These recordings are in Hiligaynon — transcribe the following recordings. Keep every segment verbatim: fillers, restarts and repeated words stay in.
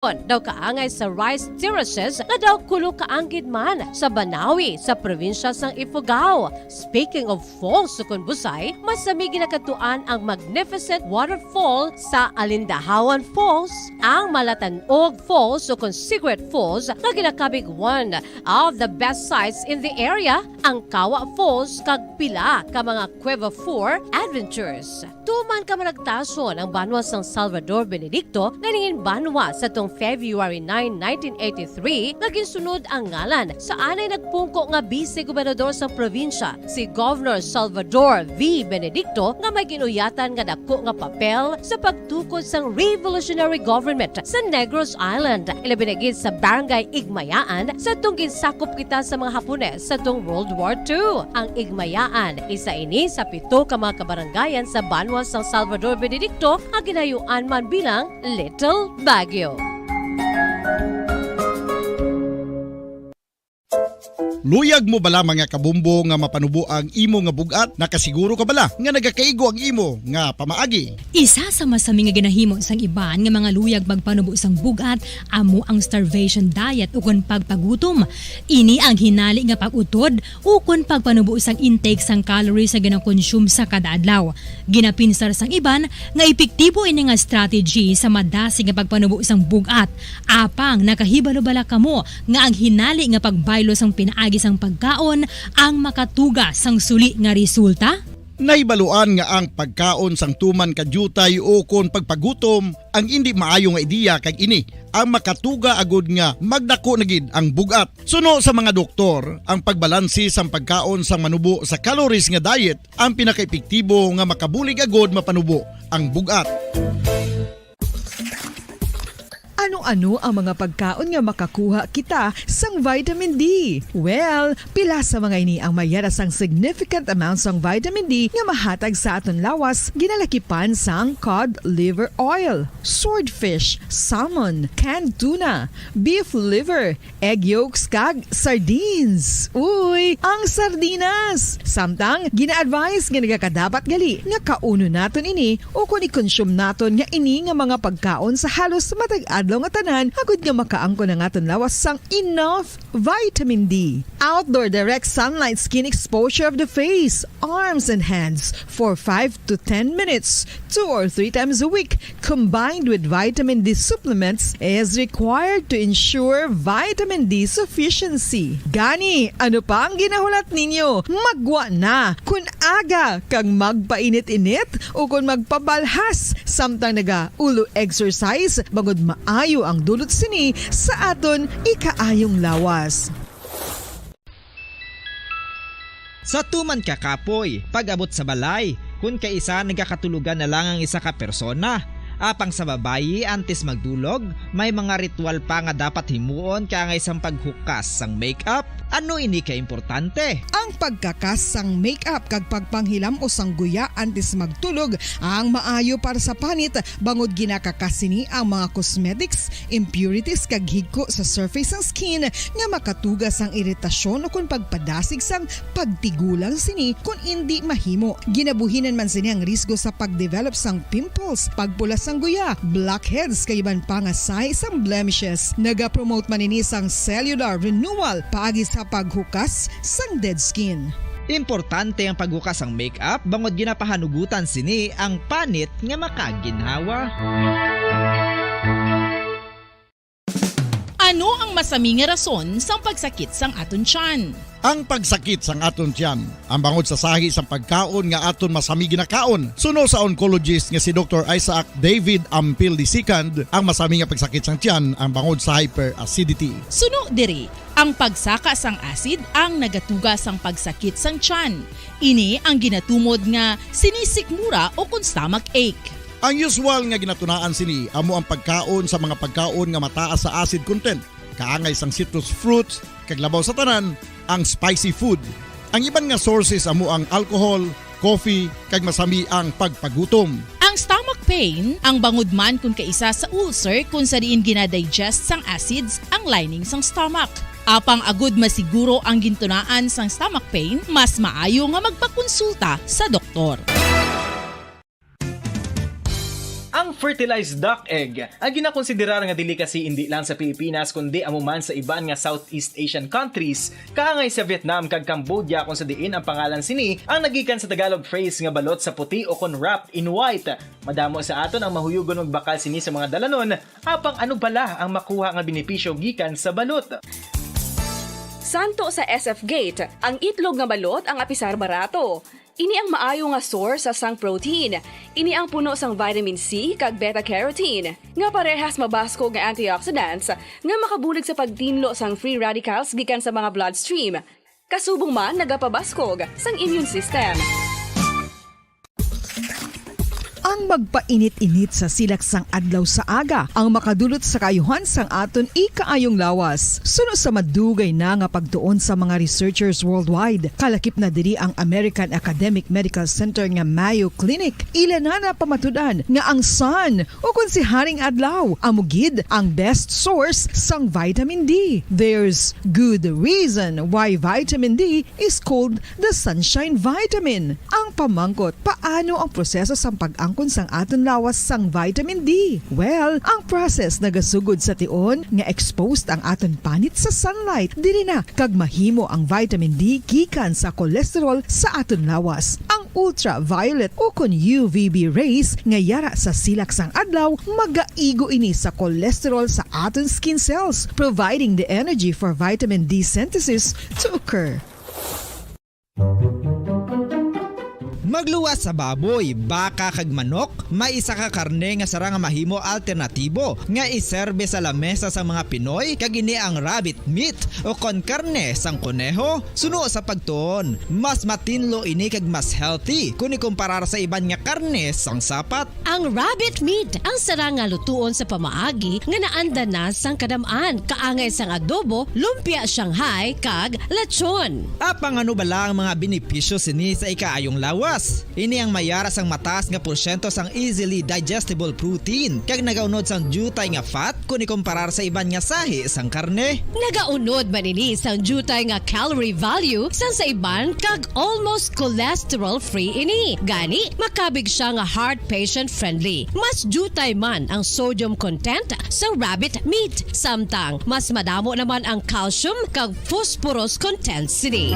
daw kaangay sa rice terraces nga daw kulo ka anggid man sa Banawi sa probinsya sang Ifugao. Speaking of falls, sukon Busay, masami ginakatuan ang magnificent waterfall sa Alindahawan Falls, ang Malatanog Falls, sukon Cigarette Falls, nga ginakabig one of the best sights in the area, ang Kawa Falls, kag pila ka mga Cueva Four adventures. Tuman ka managtason ang banwa sang Salvador Benedicto nga nangin banwa sa tong February nine, nineteen eighty-three, nga ginsunod ang ngalan sa anay nagpungko nga bise gobernador sang probinsya, si Governor Salvador V. Benedicto, nga may ginuyatan nga dako nga papel sa pagtukod sang revolutionary government sa Negros Island, ilabi na gid sa Barangay Igmayaan, sa tong ginsakop kita sa mga Hapones sa tong World War Two. Ang Igmayaan, isa ini sa pito ka mga kabarangayan sa banwa sang Salvador Benedicto nga ginayuan man bilang Little Baguio. Luyag mo bala, mga kabombo, nga mapanubo ang imo nga bug-at? Nakasiguro ka bala nga nagakaigo ang imo nga pamaagi? Isa sa masami nga ginahimo sang iban nga mga luyag magpanubo sang bug-at amo ang starvation diet ukon pagpagutom. Ini ang hinali nga pag-utod ukon pagpanubo sang intake sang calories nga ginakonsume sa kada adlaw. Ginapinsar sang iban nga epektibo ini nga strategy sa madasig nga pagpanubo sang bug-at. Apang nakahibalo bala kamo nga ang hinali nga pagbaylo sang pinaagi sang pagkaon ang makatuga sang suli nga resulta? Nahibaluan nga ang pagkaon sang tuman ka diutay ukon pagpagutom ang indi maayo nga ideya, kag ini ang makatuga agud nga magdako na gid ang bug-at. Suno sa mga doktor, ang pagbalanse sang pagkaon sang manubo sa calories nga diet ang pinakaepektibo nga makabulig agud mapanubo ang bug-at. Ano-ano ang mga pagkaon nga makakuha kita sang vitamin D? Well, pila sa mga ini ang mayara sang significant amount sang vitamin D nga mahatag sa aton lawas, ginalakipan sang cod liver oil, swordfish, salmon, canned tuna, beef liver, egg yolks, kag sardines. Uy, ang sardinas! Samtang, gina-advise nga nagakadapat gali nga kaunon naton ini ukon i-consume naton nga ini nga mga pagkaon sa halos matag adlaw nga tanan, agud nga makaangkon ang aton lawas sang enough vitamin D. Outdoor direct sunlight skin exposure of the face, arms, and hands for five to ten minutes, two or three times a week, combined with vitamin D supplements, is required to ensure vitamin D sufficiency. Gani, ano pa ang ginahulat ninyo? Maggwa na! Kon aga kag magpainit-init ukon magpabalhas samtang nagaulo exercise, bangod maayo ang dulot sini sa aton ikaayong lawas. Sa tuman ka kapoy, pag-abot sa balay, kun kaisa nagakatulogan na lang ang isa ka persona. Apang sa babayi, antes magdulog, may mga ritual pa nga dapat himuon kaangay sang paghukas sang makeup. Ano ini ka importante? Ang pagkakas sang makeup kag pagpanghilam-os sang guya antes magtulog ang maayo para sa panit, bangod ginakakas sini ang mga cosmetics, impurities, kag higko sa surface sang skin nga makatuga sang iritasyon ukon pagpadasig sang pagtigulang sini kon indi mahimo. Ginabuhinan man sini ang risgo sa pagdevelop sang pimples, pagpula sang guya, blackheads, kag iban pa nga sahi sang blemishes. Nagapromote man ini sang cellular renewal paagi sa paghukas sang dead skin. Importante ang paghukas sang makeup bangod ginapahanugutan sini ang panit nga makaginhawa. Ano ang masami nga rason sang pagsakit sang aton tiyan? Ang pagsakit sang aton tiyan, ang bangod sa sahi sang pagkaon nga aton masami ginakaon. Suno sa oncologist nga si Doktor Isaac David Ampil the second, ang masami nga pagsakit sang tiyan ang bangod sa hyperacidity. Suno diri, ang pagsaka sang acid ang nagatuga sang pagsakit sang tiyan. Ini ang ginatumod nga sinisikmura ukon stomach ache. Ang usual nga ginatunaan sini amo ang pagkaon sa mga pagkaon nga mataas sa acid content, kaangay sang citrus fruits, kag labaw sa tanan, ang spicy food. Ang iban nga sources amo ang alcohol, coffee, kag masami ang pagpagutom. Ang stomach pain, ang bangod man kon kaisa sa ulcer kon sa diin ginadigest sang acids ang lining sang stomach. Apang agud masiguro ang gintunaan sang stomach pain, mas maayo nga magpakonsulta sa doktor. Ang Fertilized duck egg, ang ginakonsiderar nga delicacy indi lang sa Pilipinas kundi amo man sa iban nga Southeast Asian countries, kaangay sa Vietnam kag Cambodia, kung sa diin ang pangalan sini ang nagikan sa Tagalog phrase nga balot sa puti o kon wrapped in white. Madamo sa aton ang mahuyogon magbakal sini sa mga dalanon, apang ano bala ang makuha nga benepisyo gikan sa balot? Santo sa S F Gate, ang itlog nga balot ang apisar barato. Ini ang maayo nga source sa sang protein. Ini ang puno sang vitamin C kag beta carotene, nga parehas mabaskog nga antioxidants nga makabulig sa pagtinlo sang free radicals gikan sa mga bloodstream. Kasubong man nagapabaskog sang immune system. Ang magpainit-init sa silak sang adlaw sa aga ang makadulot sa kaayuhan sang aton ikaayong lawas. Suno sa madugay na nga pagtuon sa mga researchers worldwide, kalakip na diri ang American Academic Medical Center nga Mayo Clinic. Ila na napamatud-an nga ang sun, o kon si Haring Adlaw, amo gid ang best source sang vitamin D. There's good reason why vitamin D is called the sunshine vitamin. Ang pamangkot, paano ang proseso sang pag-angkon sang aton lawas sang vitamin D? Well, ang process nagasugod sa tion nga exposed ang aton panit sa sunlight. Diri na kag mahimo ang vitamin D gikan sa cholesterol sa aton lawas. Ang ultraviolet o kon U V B rays nga yara sa silak sang adlaw magaigo ini sa cholesterol sa aton skin cells, providing the energy for vitamin D synthesis to occur. Magluwas sa baboy, baka, kag manok, may isa ka karne nga sarang nga mahimo alternatibo nga iserbe sa lamesa sang mga Pinoy, kag ini ang rabbit meat o kon karne sang koneho. Suno sa pagtuon, mas matinlo ini kag mas healthy kon ikumparar sa iban nga karne sang sapat. Ang rabbit meat ang sarang nga lutuon sa pamaagi nga naanda na sang kadam-an, kaangay sang adobo, lumpia Shanghai, kag lechon. Apang ano bala ang mga benepisyo sini sa ikaayong lawas? Ini ang mayara sang mataas nga porsyento sang easily digestible protein, kag nagaunod sang diutay nga fat kon ikumparar sa iban nga sahi sang karne. Nagaunod man ini sang diutay nga calorie value sang sa iban, kag almost cholesterol-free ini. Gani, makabig sia nga heart patient-friendly. Mas diutay man ang sodium content sa rabbit meat, samtang mas madamo naman ang calcium kag phosphorus content sini.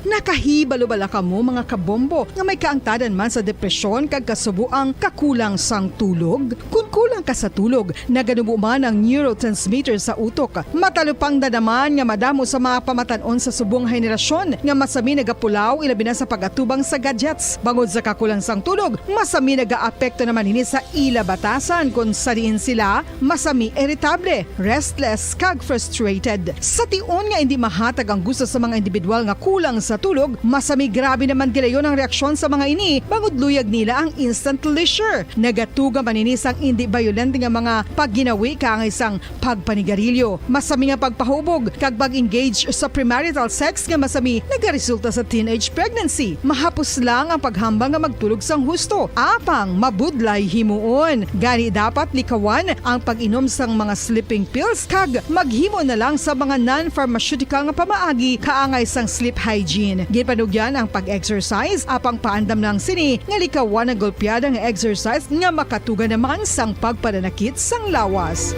Nakahibalo bala kamo, mga kabombo, nga may kaangtanan man sa depresyon kag kasubo ang kakulang sang tulog? Kon kulang ka sa tulog, naganubo man ang neurotransmitter sa utok. Matalupangdan naman nga madamo sa mga pamatan-on sa subong nga henerasyon nga masami nagapulaw, ilabi na sa pag-atubang sa gadgets. Bangod sa kakulang sang tulog, masami nagaapekto naman ini sa ila batasan, kon sa diin sila masami iritable, restless, kag frustrated. Sa tion nga indi mahatag ang gusto sa mga individual nga kulang sa tulog, masami grabe naman gilayon ang reaksyon sa mga ini, bangod luyag nila ang instant leisure. Nagatuga man ini sang indi bayolente nga mga pagginawi, kaangay sang pagpanigarilyo, masami nga pagpahubog, kag pag-engage sa premarital sex nga masami nagaresulta sa teenage pregnancy. Mahapos lang ang paghambal nga magtulog sang husto, apang mabudlay himuon. Gani, dapat likawan ang pag-inom sang mga sleeping pills kag maghimo na lang sa mga non-pharmaceutical nga pamaagi kaangay sang sleep hygiene. Ginpanugyan ang pag-exercise, apang paandam lang sini nga likawan ang golpeada nga exercise nga makatuga naman sang pagpananakit sang lawas.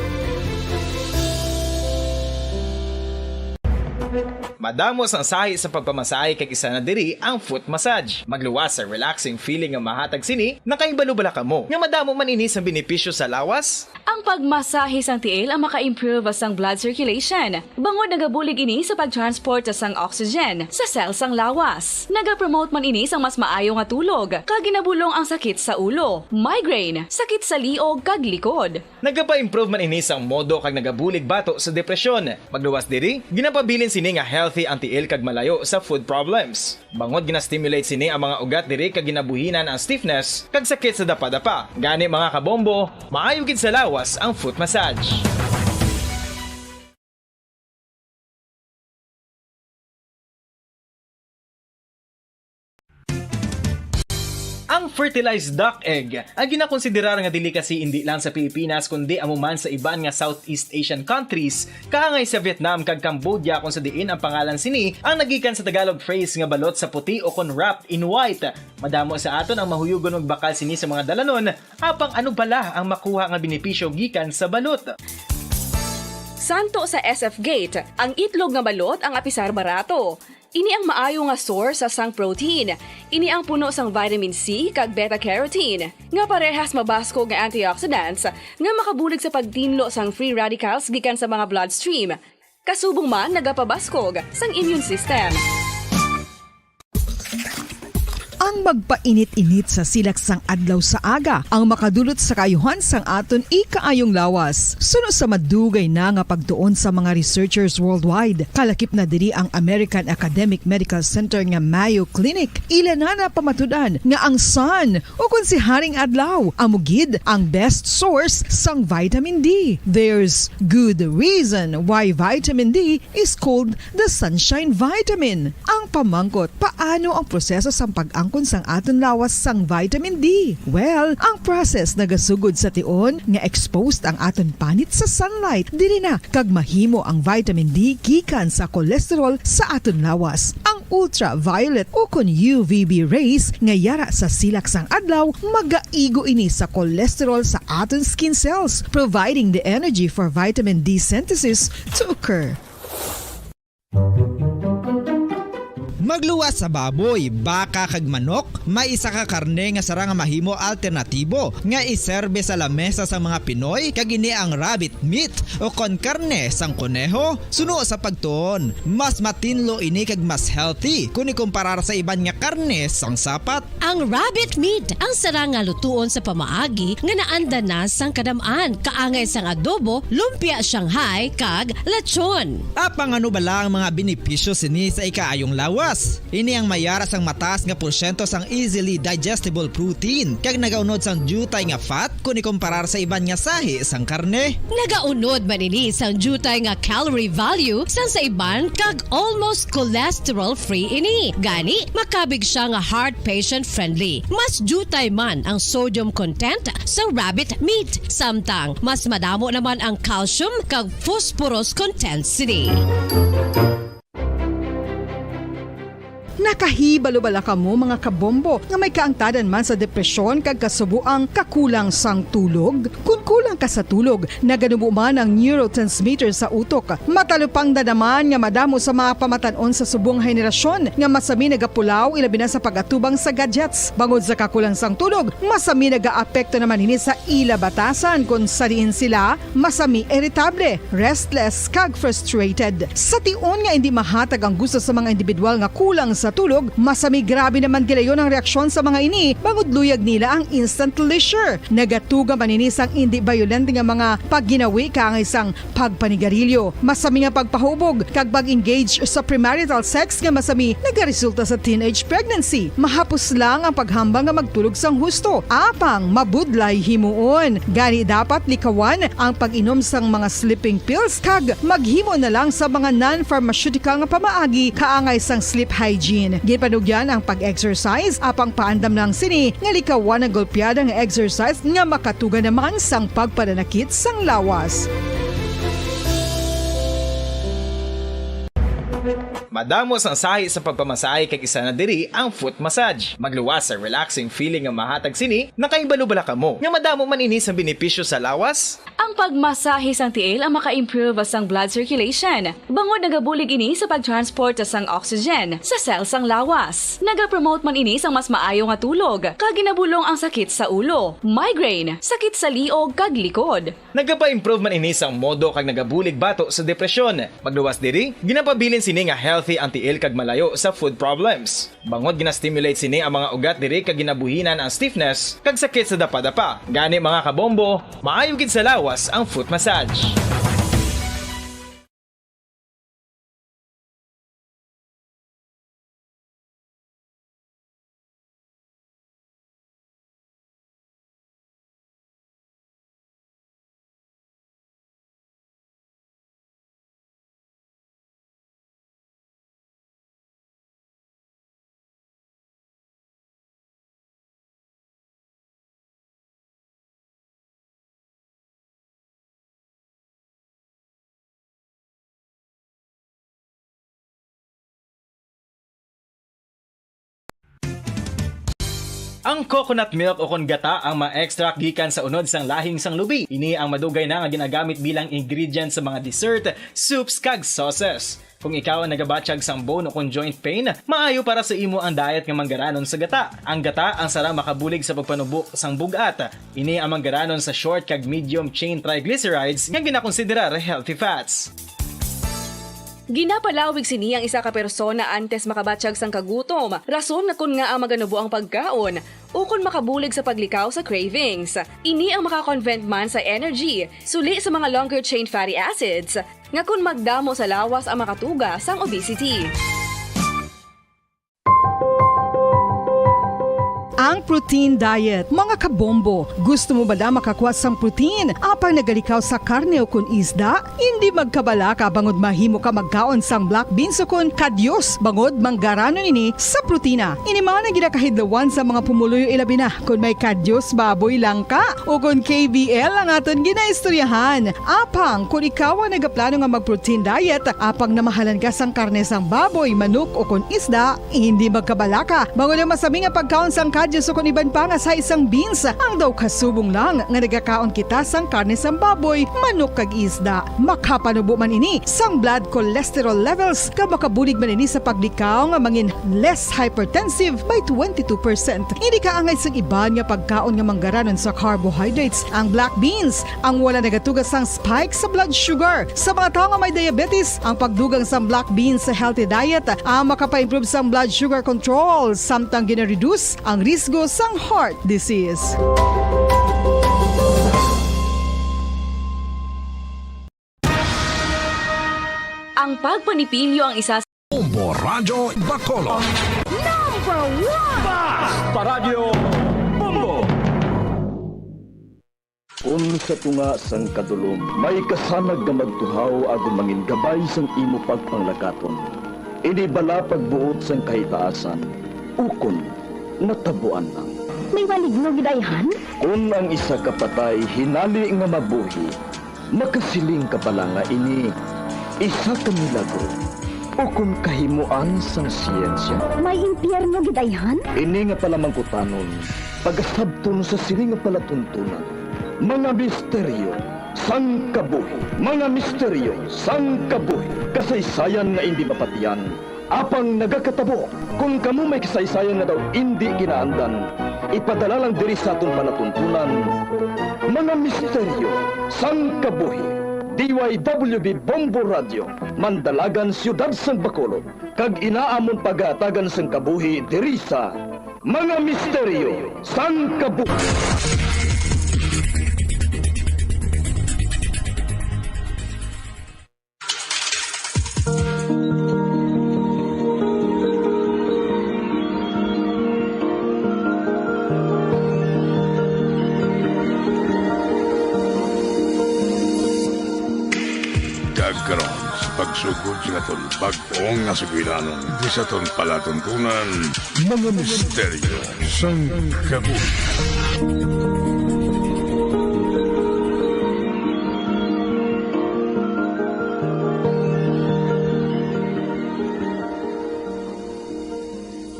Madamo sang sahi sa pagpamasahe, kag isa na diri ang foot massage. Magluwas sa relaxing feeling nga mahatag sini. Nakahibalo bala kamo nga madamo man ini sang benepisyo sa lawas? Ang pagmasahe sang tiil ang maka-improve sang blood circulation, bangod nagabulig ini sa pag-transport sang oxygen sa cell sang lawas. Nagapromote man ini sang mas maayo nga tulog, kag ginabulong ang sakit sa ulo, migraine, sakit sa liog, kag likod. Nagapa-improve man ini sang modo kag nagabulig bato sa depresyon. Magluwas diri, ginapabilin sini nga healthy ang tiil kag malayo sa food problems. Bangod gina-stimulate sini ang mga ugat diri kag ginabuhinan ang stiffness kag sakit sa dapadapa. Gani, mga kabombo, maayo gid sa lawas ang foot massage. Ang Fertilized duck egg, ang ginakonsiderar nga delicacy indi lang sa Pilipinas kundi amo man sa iban nga Southeast Asian countries, kaangay sa Vietnam kag Cambodia, kung sa diin ang pangalan sini ang nagikan sa Tagalog phrase nga balot sa puti o kon wrapped in white. Madamo sa aton ang mahuyugon magbakal sini sa mga dalanon, apang ano bala ang makuha nga benepisyo gikan sa balot? Santo sa S F Gate, ang itlog nga balot ang apisar barato. Ini ang maayo nga source sa sang protein. Ini ang puno sang vitamin C kag beta-carotene, nga parehas mabaskog nga antioxidants nga makabulig sa pagtinlo sang free radicals gikan sa mga bloodstream. Kasubong man nagapabaskog sang immune system. Ang magpainit-init sa silak sang adlaw sa aga ang makadulot sa kaayuhan sang aton ikaayong lawas. Suno sa madugay na nga pagtuon sa mga researchers worldwide, kalakip na diri ang American Academic Medical Center nga Mayo Clinic. Ila na napamatud-an nga ang sun, o kon si Haring Adlaw, amo gid ang best source sang vitamin D. There's good reason why vitamin D is called the sunshine vitamin. Ang pamangkot, paano ang proseso sang pag-angkon sang aton lawas sang vitamin D? Well, ang process nagasugod sa tion nga exposed ang aton panit sa sunlight. Diri na kag mahimo ang vitamin D gikan sa cholesterol sa aton lawas. Ang ultraviolet o kon U V B rays nga yara sa silak sang adlaw magaigo ini sa cholesterol sa aton skin cells, providing the energy for vitamin D synthesis to occur. Magluwas sa baboy, baka kag manok, may isa ka karne nga sarang nga mahimo alternatibo nga iserbe sa lamesa sang mga Pinoy, kag ini ang rabbit meat o kon karne sang koneho. Suno sa pagtuon, mas matinlo ini kag mas healthy kon ikumparar sa iban nga karne sang sapat. Ang rabbit meat ang sarang nga lutuon sa pamaagi nga naanda na sang kadam-an, kaangay sang adobo, lumpia Shanghai, kag lechon. Apang ano bala ang mga benepisyo sini sa ikaayong lawas? Ini ang mayara sang mataas nga porsyento sang easily digestible protein kag nagaunod sang diutay nga fat kon ikumparar sa iban nga sahi sang karne. Nagaunod man ini sang diutay nga calorie value sang sa iban kag almost cholesterol-free ini. Gani, makabig sia nga heart patient-friendly. Mas diutay man ang sodium content sang rabbit meat, samtang mas madamo naman ang calcium kag phosphorus content sini. Nakahibalo bala kamo, mga kabombo, nga may kaangtadan man sa depresyon kag kasubo ang kakulang sang tulog? Kon kulang ka sa tulog, naganubo man ang neurotransmitter sa utok. Matalupangdan naman nga madamo sa mga pamatan-on sa subong henerasyon nga masami nagapulaw, ilabi na sa pag-atubang sa gadgets. Bangod sa kakulang sang tulog, masami nagaapekto naman ini sa ila batasan, kon sa diin sila masami iritable, restless, kag frustrated. Sa tion nga indi mahatag ang gusto sa mga individual nga kulang sa tulog, masami grabe naman gilayon ang reaksyon sa mga ini, bangod luyag nila ang instant leisure. Nagatuga man ini sang indi bayolente nga mga pagginawi kaangay sang pagpanigarilyo, masami nga pagpahubog, kag pag-engage sa premarital sex nga masami nagaresulta sa teenage pregnancy. Mahapos lang ang paghambal nga magtulog sang husto, apang mabudlay himuon. Gani, dapat likawan ang pag-inom sang mga sleeping pills kag maghimo na lang sa mga non-pharmaceutical nga pamaagi kaangay sang sleep hygiene. Ginpanugyan ang pag-exercise, apang paandam lang sini nga likawan ang golpeada nga exercise nga makatuga naman sang pagpananakit sang lawas. Madamo sang sahi sa pagpamasahe, kag isa na diri ang foot massage. Magluwas sa relaxing feeling nga mahatag sini. Nakahibalo bala kamo nga madamo man ini sang benepisyo sa lawas? Ang pagmasahe sang tiil ang maka-improve sang blood circulation, bangod nagabulig ini sa pag-transport sang oxygen sa cell sang lawas. Nagapromote man ini sang mas maayo nga tulog, kag ginabulong ang sakit sa ulo, migraine, sakit sa liog, kag likod. Nagapa-improve man ini sang modo kag nagabulig bato sa depresyon. Magluwas diri, ginapabilin sini nga healthy ang tiil kag malayo sa foot problems. Bangod gina-stimulate sini ang mga ugat diri kag ginabuhinan ang stiffness kag sakit sa dapadapa. Gani, mga kabombo, maayo gid sa lawas ang foot massage. Ang coconut milk ukon gata ang ma-extract gikan sa unod sang lahing sang lubi. Ini ang madugay na nga ginagamit bilang ingredient sa mga dessert, soups, kag sauces. Kung ikaw ang nagabatyag sang bone ukon joint pain, maayo para sa imo ang diet nga manggaranon sa gata. Ang gata ang sarang makabulig sa pagpanubo sang bug-at. Ini ang manggaranon sa short kag medium chain triglycerides nga ginakonsiderar healthy fats. Ginapalawig sini ang isa ka persona antes makabatyag sang kagutom, rason na kon ngaa maganubo ang pagkaon, ukon makabulig sa paglikaw sa cravings. Ini ang maka-convert man sa energy, suli sa mga longer chain fatty acids, nga kon magdamo sa lawas ang makatuga sang obesity. Ang protein diet, mga kabombo. Gusto mo bala makakuha sang protein, apang nagalikaw sa karne ukon isda? Indi magkabalaka bangod mahimo ka magkaon sang black beans ukon kadyos, bangod manggaranon ini sa protina. Ini man ang ginakahidlawan sa mga pumuluyo, ilabi na kon may kadyos baboy lang ka ukon K B L ang aton ginaistoryahan. Apang kon ikaw ang nagaplano nga mag-protein diet, apang namahalan ka sang karne sang baboy, manok ukon isda, hindi magkabalaka, bangod ang masami nga pagkaon sang kadyos ukon iban pa nga sa isang beans, ang daw kasubong lang nga nagakaon kita sang karne sang baboy, manok kag isda. Makapanubo man ini sang blood cholesterol levels, kag makabulig man ini sa paglikaw nga mangin less hypertensive by twenty-two percent. Hindi kaangay sang iban nga pagkaon nga manggaranon sa carbohydrates ang black beans, ang wala nagatuga sang spike sa blood sugar. Sa mga tawo nga may diabetes, ang pagdugang sang black beans sa healthy diet ang makapaimprove sang blood sugar control, samtang gina-reduce ang risgo sang heart disease. Ang pagpanipilyo ang isa sa Bombo Radyo Bacolod. Number one! Bas! Paradyo Bombo! Kun sa tunga sang kadulom may kasanag nga magtuhaw agud mangin gabay sang imo pagpanglakaton, ini bala pagbuot sang kahitaasan, ukon natabuan lang. May maligno gid ayhan? Kun ang isa ka patay hinali nga mabuhi, makasiling ka bala nga ini isa ka milagro ukon kahimuan sang siyensya? May impyerno gid ayhan? Ini nga palamangkutanon pagasabton sa sini nga palatuntunan. Mga misteryo sang kabuhi. Mga misteryo sang kabuhi. Kasaysayan nga indi mapatian, apang nagakatabo. Kon kamo may kasaysayan nga daw indi kinaandan, ipadala lang diri sa aton palatuntunan. Mga misteryo sang kabuhi. D Y W B Bombo Radio, Mandalagan, Siyudad sang Bacolod, kag inaamon pagahatagan sang kabuhi diri sa Mga Misteryo sang Kabuhi. Kag karon, sa pagsugod sa aton bag-ong nga sugilanon, di sa aton palatuntunan, mga misteryo sang kabuhi.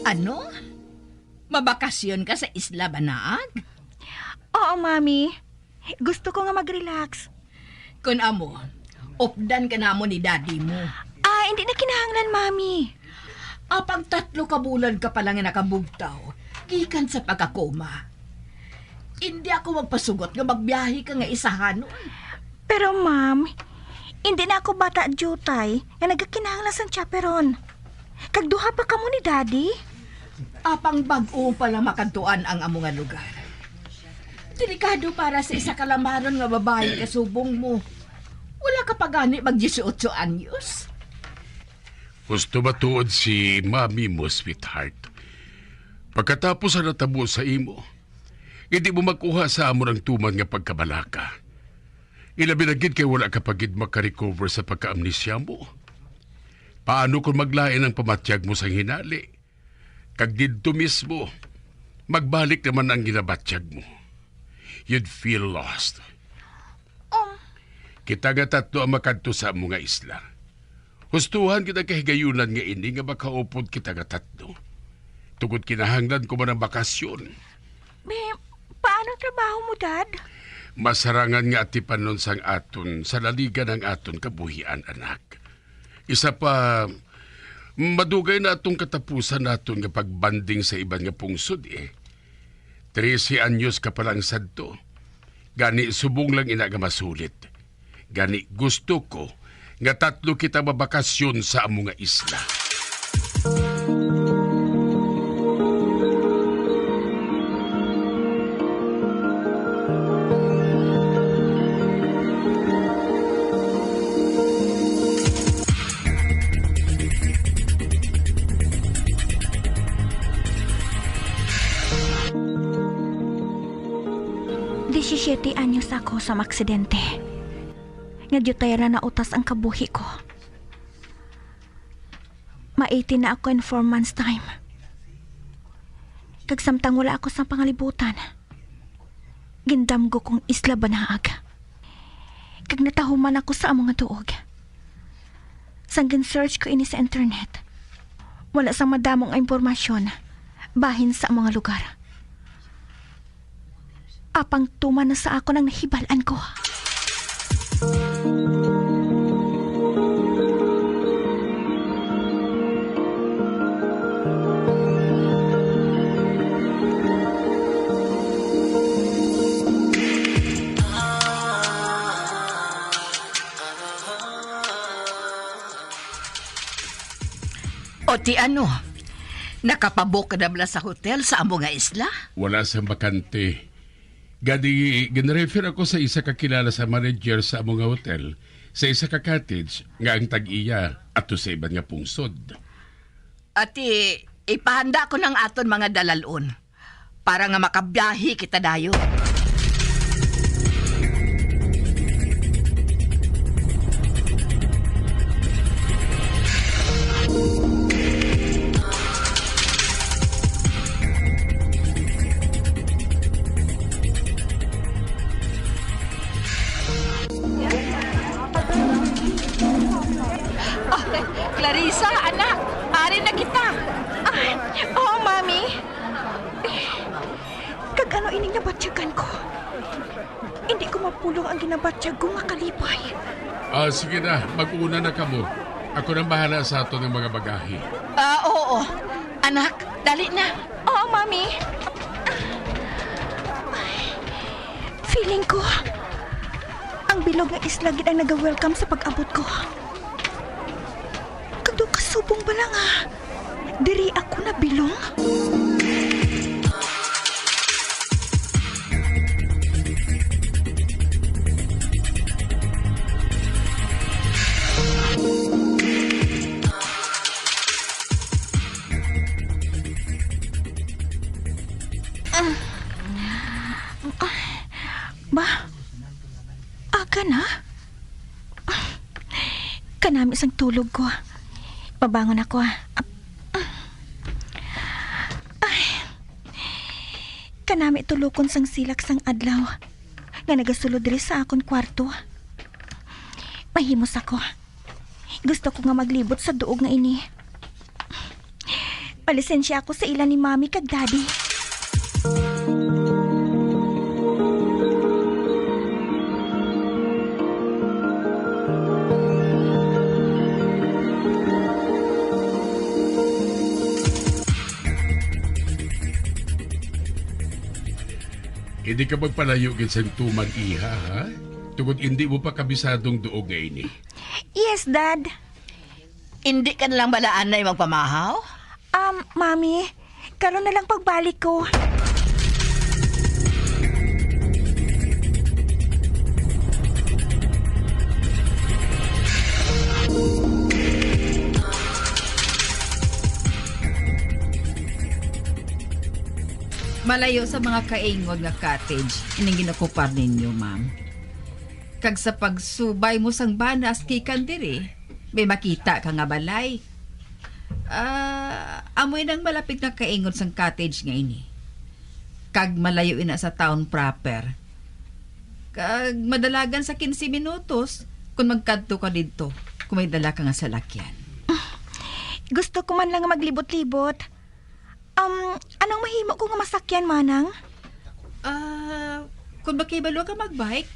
Ano? Mabakasyon ka sa Isla Banaag? Oo, Mami. Gusto ko nga mag-relax. Kun amo, updan ka namo ni Daddy mo. Ah, hindi na kinahanglan, Mami. Apang tatlo ka bulan ka pa lang nga nakabugtaw gikan sa pagkakoma. Hindi ako magpasugot nga magbiyahe ka nga isahanon. Pero, Ma'am, hindi na ako bata diutay nga nagakinahanglan sang chaperon. Kag duha pa kamo ni Daddy. Apang bag-o pa lang makadtuan ang amo nga lugar. Delikado para sa isa ka lamaron nga babayi kasubong mo. Wala ka pa gani mag dieciocho anyos. Husto matuod si Mami mo, sweetheart. Pagkatapos sa natabo sa imo, hindi mo makuha sa amon ang tuman nga pagkabalaka. Ilabi na gid kay wala ka pa gid makarecover sa pagka-amnesia mo. Paano kung maglain ang pamatyag mo sang hinali? Kag didto mismo, magbalik naman ang ginabatyag mo. You'd feel lost. Um. Kita nga tatlo ang makadto sa amo nga isla. Hustuhan kita kahigayunan nga ini nga makaupod kita nga tatlo. Tungod kinahanglan ko man ang bakasyon. May, paano ang trabaho mo, Dad? Masarangan nga atipanon sang aton sa laligan ang aton kabuhian, anak. Isa pa, madugay na atong katapusan naton nga pagbanding sa iban nga pungsod, eh. Trese anyos ka pa lang sadto. Gani, subong lang ina nga masulit. Gani, gusto ko nga tatlo kita mabakasyon sa amo nga isla. Disisiete anyos ako sa aksidente. Nga diutay ra nautas ang kabuhi ko. Ma-eighteen na ako in four months time. Kag samtang wala ako sa pangalibutan, gindamgo kong Isla Banaag. Kag natahuman ako sa amo nga duog. Sang gin-search ko ini sa internet, wala sang madamo nga impormasyon bahin sa amo nga lugar. Apang tuman na sa akon ang nahibal-an ko. O ti ano, nakapabook ka na bala sa hotel sa amo nga isla? Wala sang bakante. Gani, ginrefer ako sa isa ka kilala sa manager sa amo nga hotel, sa isa ka cottage nga ang tag-iya ato sa iban nga pungsod. Ati, ipahanda ko ng aton mga dalalon para nga makabiyahe kita dayon. Ah, Clarissa, anak, ari na kita. Ah, oh, Mami. Kag ano ining nabatyagan ko? Hindi ko mapulong ang ginabatyag ko nga kalipay. Ah, sige na, mag-una na kamo. Ako nang bahala sa ato ng mga bagahe. Ah, oo. Anak, dali na. Oo, Mami. Feeling ko, ang bilog nga isla gid ang naga-welcome sa pag-abot ko. Kag daw kasubong bala nga diri ako nabilong. Ah. Ba? Aga na? Kanami sang tulog ko. Mabangon ako, ah. Ay. Kanami tulokon sang silak sang adlaw nga nagasulod diri sa akon kwarto. Mahimos ako. Gusto ko nga maglibot sa duog nga ini. Malisensya ako sa ila ni Mami kag Daddy. Hindi ka magpalayo gid sang tuman, iha, ha? Tungod hindi mo pa kabisadong duog nga ini. Yes, Dad. Indi ka na lang bala anay magpamahaw? Um, Mami, karon na lang pagbalik ko. Malayo sa mga kaingod nga cottage ining ginokupar ninyo, ma'am. Kag sa pagsubay mo sang banas gikan diri, may makita ka nga balay. Ah, amoy nang malapit nga kaingod sang cottage nga ini. Kag malayo ina sa town proper. Kag madalagan sa quince minutos kung magkadto ka didto, kung may dala ka nga salakyan. Gusto ko man lang nga maglibot-libot. Um, anong mahimo ko nga masakyan, Manang? Ah, kung makahibalo ka magbike,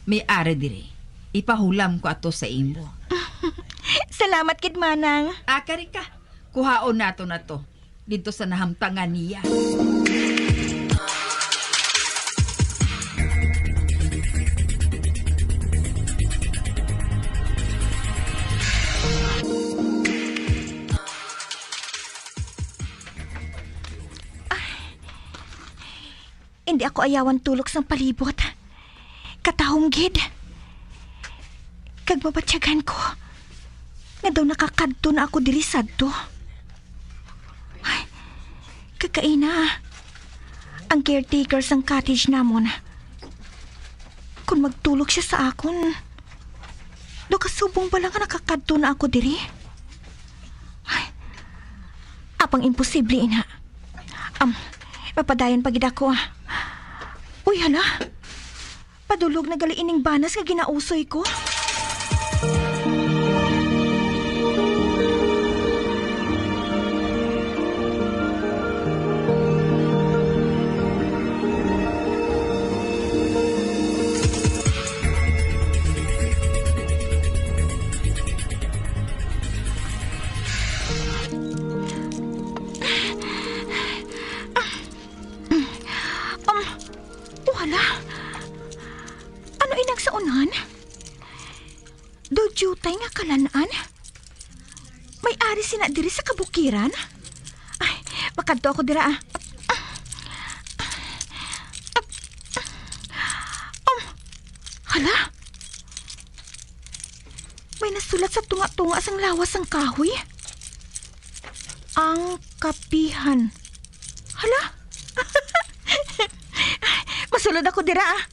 may ari diri. Ipahulam ko ato sa imo. Salamat gid, Manang. Ah, kari ka. Kuhaon nato na to didto sa nahamtangan niya. Indi ako ayawan tulok sang palibot. Katahom gid. Kag mabatyagan ko nga daw nakakadto na ako diri sadto. Ay, kag kaina, ang caretaker sang cottage namon, kon magtulok siya sa akon, daw kasubong bala nga nakakadto na ako diri? Ay, apang imposible ina. Am, mapadayon pa gid ako, ah. Uy, hala. Padulog na gali ining banas nga ginausoy ko. Um, wala. Ano inang saunan? Daw diutay nga kalan-an? May ari sina diri sa kabukiran? Ay, makadto ako dira, ah. Um, hala? May nasulat sa tunga-tunga sang lawas sang kahoy. Ang kapihan. Hala? Masulod ako dira, ah.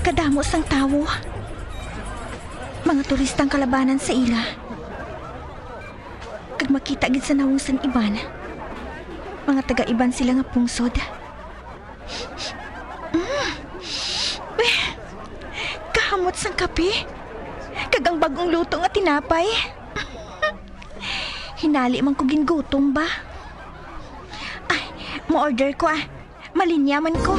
Kadamo sang tawo. Mga turista ang kalabanan sa ila. Kag makita gid sa nawong sang iban, mga taga-iban sila nga pungsod. Mm. Eh, kahamot sang kape, kag ang bag-ong luto nga tinapay. Hinali man ko gingutom ba. Ay, mo-order ko, ah. Malinya man ko.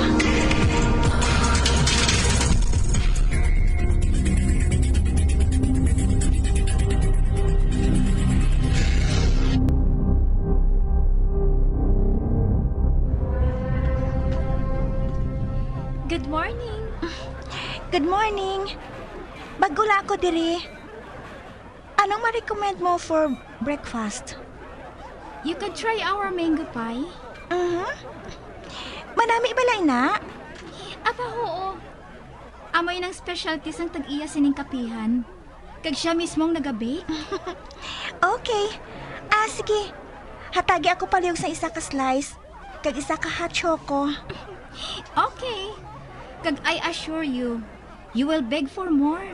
Good morning. Good morning. Bag-o la ako diri. Anong ma-recommend mo for breakfast? You could try our mango pie. Mhm. Manami balay na? Aba, oo. Amo inang specialty sang tag-iya sining kapihan. Kag siya mismo ang naga-bake. Okay. Ah, sige. Hatagi ako palihog sa isa ka slice. Kag isa ka hot choco. Okay. Kag I assure you, you will beg for more.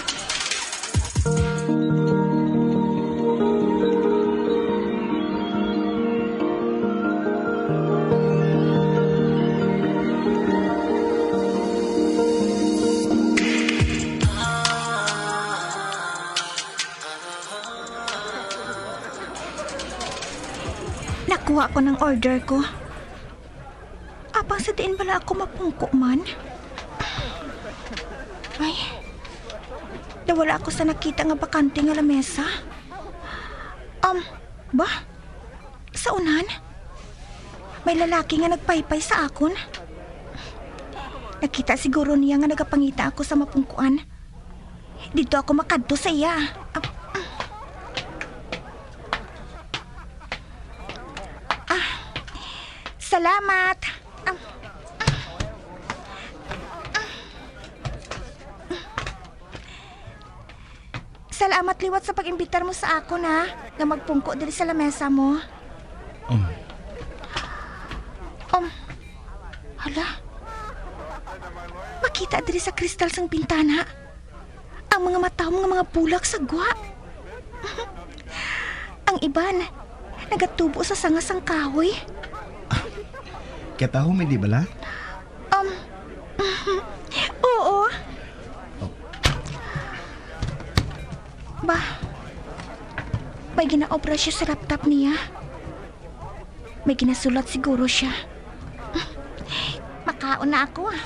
Nakuha ko ng order ko. Apang sa diin bala ako mapungko man? Ay, nawala ako sa nakita nga bakante nga lamesa. Um, ba? Sa unan? May lalaki nga nagpaypay sa akon. Nakita siguro niya nga nagapangita ako sa mapungkuan. Didto ako makadto sa iya. Ap-, ah, salamat. Ah, ah, ah. Salamat liwat sa pag-imbitar mo sa akon, ha, nga magpungko diri sa lamesa mo. Um. Um, hala, nagdaktal sang bintana. Ang mga matahom nga mga bulak sa gwa. Ang iban, nagatubo sa sanga sang kahoy. Katahom, hindi bala? Um, oo. Oh. Ba, may ginaobra siya sa laptop niya. May ginasulat siguro siya. Makaon na ako, ah.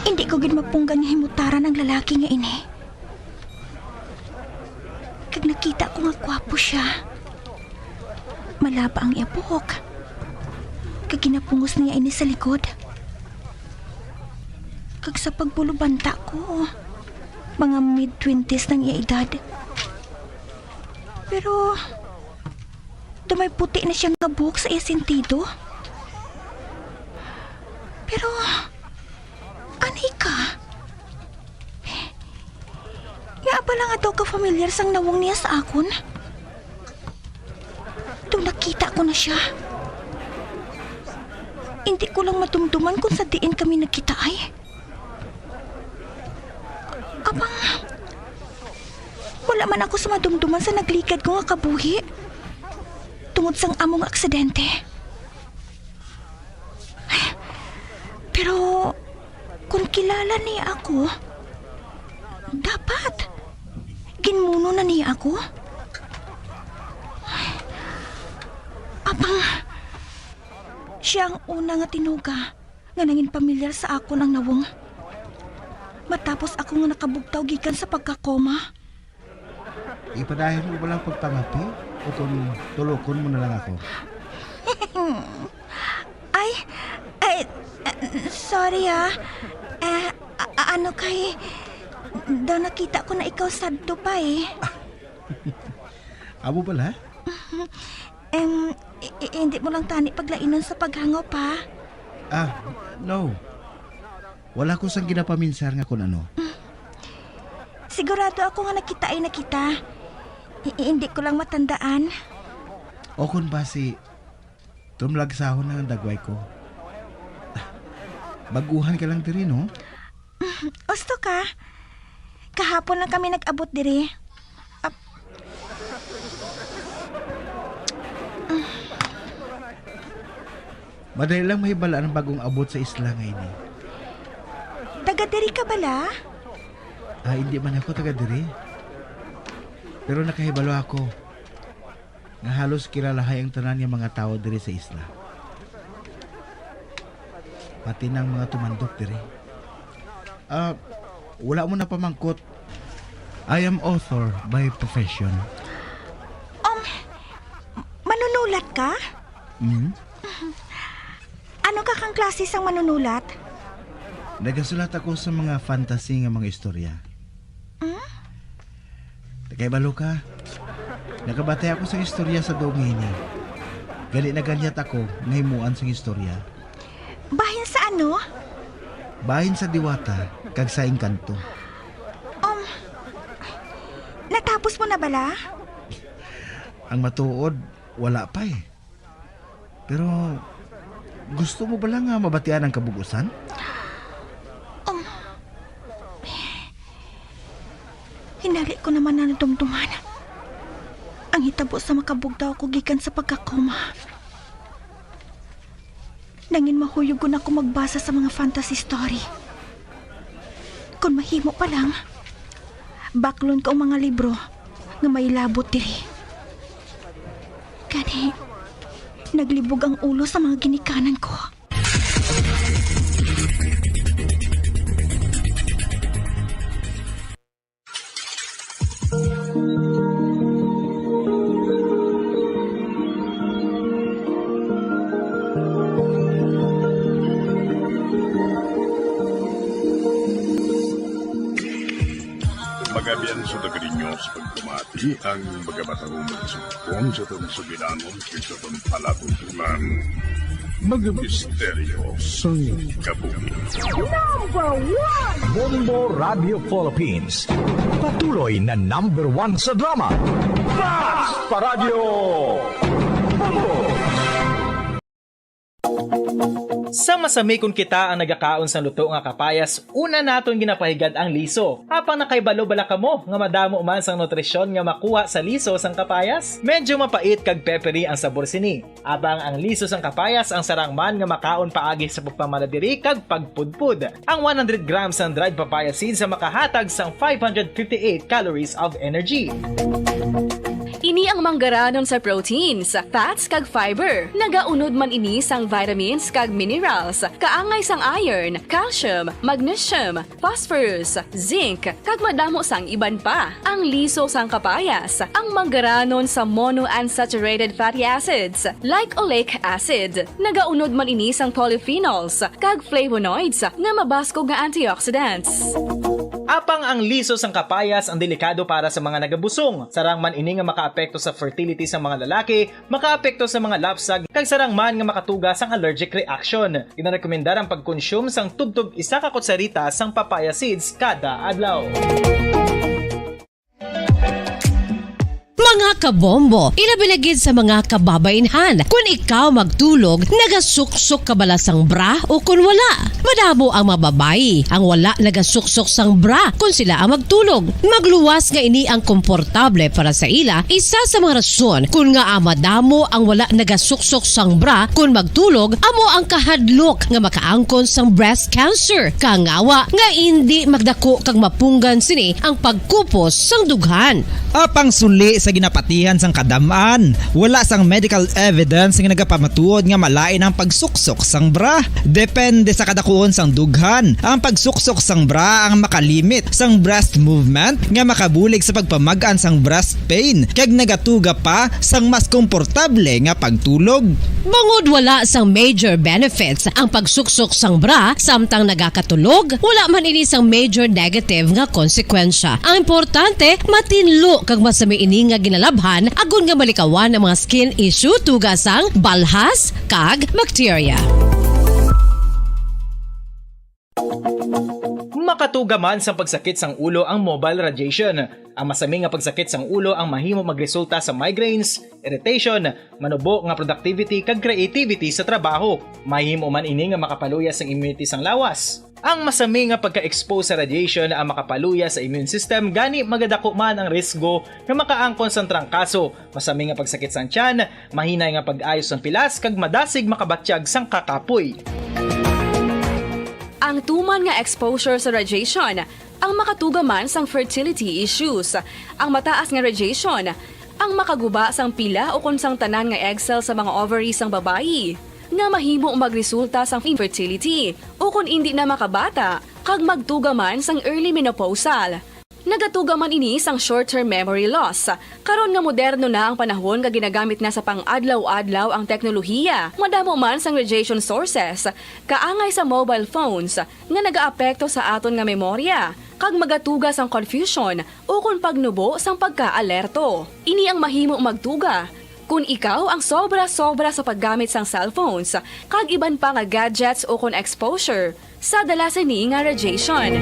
Hindi ko gid mapunggan nga himutaran ang lalaki nga ini. Kag nakita ko nga gwapo siya. Malaba ang iya buhok. Kag ginapungos niya ini sa likod. Kag sa pagbulubanta ko, mga mid twenties nang iya edad. Pero, daw may puti na siya nga buhok sa iya sentido. Pero, anhi ka? Nga bala nga daw ka familiar sang nawong niya sa akon? Daw nakita ko na siya. Hindi ko lang madumduman kung sa diin kami nagkita ay. Apang, wala man ako sa madumduman sa nagligad ko nga kabuhi tungod sang among aksidente. Pero kung kilala niya ako, dapat ginmuno na niya ako. Apang, siya ang una nga tinuga nga nangin pamilyar sa akon ang nawong. Matapos ako nga nakabugtaw gikan sa pagkakoma. Ipadayon mo bala ang pagpangapi o kung tulokon mo na lang ako? Ay, ay, ah, sorry, ah. Ah, a-, a-, ano kay, daw nakita ko na ikaw sadto pa, eh. Amo bala? Em, i-, i-, hindi mo lang tani paglainon sa paghangop, ha? Ah, no. Wala ko sang ginapaminsar nga kun ano. Sigurado ako nga nakita ay nakita. I-, i-, hindi ko lang matandaan. O kun basi, tumlagsahon na ang dagway ko. Baguhan ka lang diri, no? Usto ka? Kahapon lang kami nag-abot diri. Ap- Madali lang mahibal-an ang bagong abot sa isla nga ini. Taga diri ka bala? Ah, hindi man ako taga diri. Pero nakahibalo ako nga halos kilalahay ang tanan nga mga tawo diri sa isla. Pati na ang mga tumandok diri. Ah, wala mo na pamangkot. I am author by profession. Um, manunulat ka? Hmm? Ano ka kang klase sang manunulat? Nagasulat ako sa mga fantasy nga mga istorya. Hmm? Nakahibalo ka, nakabatay ako sa istorya sa duog nga ini. Gani naganyat ako nga himuan sang istorya. Bahin sa ano? Bahin sa diwata kag sa engkanto. Um, natapos mo na bala? Ang matuod, wala pa eh. Pero, gusto mo bala nga mabatian ang kabug-usan? Um, hinali ko naman na nadumduman ang hitabo sa makabugtaw ko gikan sa pagkakoma. Nangin mahuyog ko na ako magbasa sa mga fantasy story. Kung mahimo pa lang, baklon ko ang mga libro nga may labot diri. Gani, naglibog ang ulo sa mga ginikanan ko. Magabian sa taga ninyo sa pagpamati ang mga batahon nga sugpon sa atong sugilanon kag sa atong palatuntunan. Mga misteryo sang kabuhi. Number one! Bombo Radio Philippines. Patuloy na number one sa drama. Basta Radyo Bombo! Sa masami kon kita ang nagakaon sang luto nga kapayas, una naton ginapahigad ang liso. Apang nakahibalo bala kamo nga madamo man sang nutrisyon nga makuha sa liso sang kapayas? Medyo mapait kag peppery ang sabor sini. Apang ang liso sang kapayas ang sarang man nga makaon paagi sa pagpamanadiri kag pagpudpod. Ang one hundred grams sang dried papaya seeds ang makahatag sang five hundred fifty-eight calories of energy. Ini ang manggaranon sa proteins, fats, kag fiber. Nagaunod man ini sang vitamins kag minerals, kaangay sang iron, calcium, magnesium, phosphorus, zinc, kag madamo sang iban pa. Ang liso sang kapayas, ang manggaranon sa monounsaturated fatty acids, like oleic acid, nagaunod man ini sang polyphenols kag flavonoids nga mabaskog nga antioxidants. Apang ang liso sang kapayas ang delikado para sa mga nagabusong. Sarang man ini nga makaapekto sa fertility sa mga lalaki, makaapekto sa mga lapsag, kag sarang man nga makatuga sang allergic reaction. Ginarekomendar ang pagkonsume sang tubtob isa ka kutsarita sang papaya seeds kada adlaw. Mga kabombo, ilabi na gid sa mga kababainhan, kun ikaw magtulog, nagasuksok ka bala sang bra o kun wala? Madamo ang mga babayi ang wala nagasuksok sang bra kun sila ang magtulog. Magluwas nga ini ang komportable para sa ila, isa sa mga rason kun ngaa madamo ang wala nagasuksok sang bra kun magtulog amo ang kahadlok nga makaangkon sang breast cancer, kangawa nga indi magdako kag mapunggan sini ang pagkupos sang dughan. Apang suli sa ginapatihan sang kadam-an, wala sang medical evidence nga nagapamatuod nga malain ang pagsuksok sang bra. Depende sa kadakuon sang dughan, ang pagsuksok sang bra ang makalimit sang breast movement nga makabulig sa pagpamag-an sang breast pain kag nagatuga pa sang mas komportable nga pagtulog. Bangod wala sang major benefits ang pagsuksok sang bra samtang nagakatulog, wala man ini sang major negative nga konsekwensya. Ang importante, matinlo kag masami ini nga ginalabhan agod nga malikawan ang mga skin issue tuga sang balhas kag bacteria. Makatuga man sang pagsakit sang ulo ang mobile radiation. Ang masami nga pagsakit sang ulo ang mahimo magresulta sa migraines, irritation, manubo nga productivity kag creativity sa trabaho. Mahimo man ini nga makapaluya sang immunity sang lawas. Ang masami nga pagka-expose sa radiation ang makapaluya sa immune system, gani magadako man ang risgo nga makaangkon sang trangkaso, masami nga pagsakit sang tiyan, mahinay nga pag-ayo sang pilas, kag madasig makabatyag sang kakapoy. Ang tuman nga exposure sa radiation ang makatuga man sang fertility issues. Ang mataas nga radiation ang makaguba sang pila ukon sang tanan nga egg cell sa mga ovary sang babayi, nga mahimo magresulta sang infertility ukon indi na makabata kag magtuga man sang early menopausal. Nagatuga man ini sang short-term memory loss. Karon nga moderno na ang panahon nga ginagamit na sa pang-adlaw-adlaw ang teknolohiya, madamo man sang radiation sources, kaangay sa mobile phones, nga nagaapekto sa aton nga memorya, kag magatuga sang confusion ukon pagnubo sang pagka-alerto. Ini ang mahimo magtuga kon ikaw ang sobra-sobra sa paggamit sang cellphones kag iban pa nga gadgets ukon exposure sa dala sini nga radiation.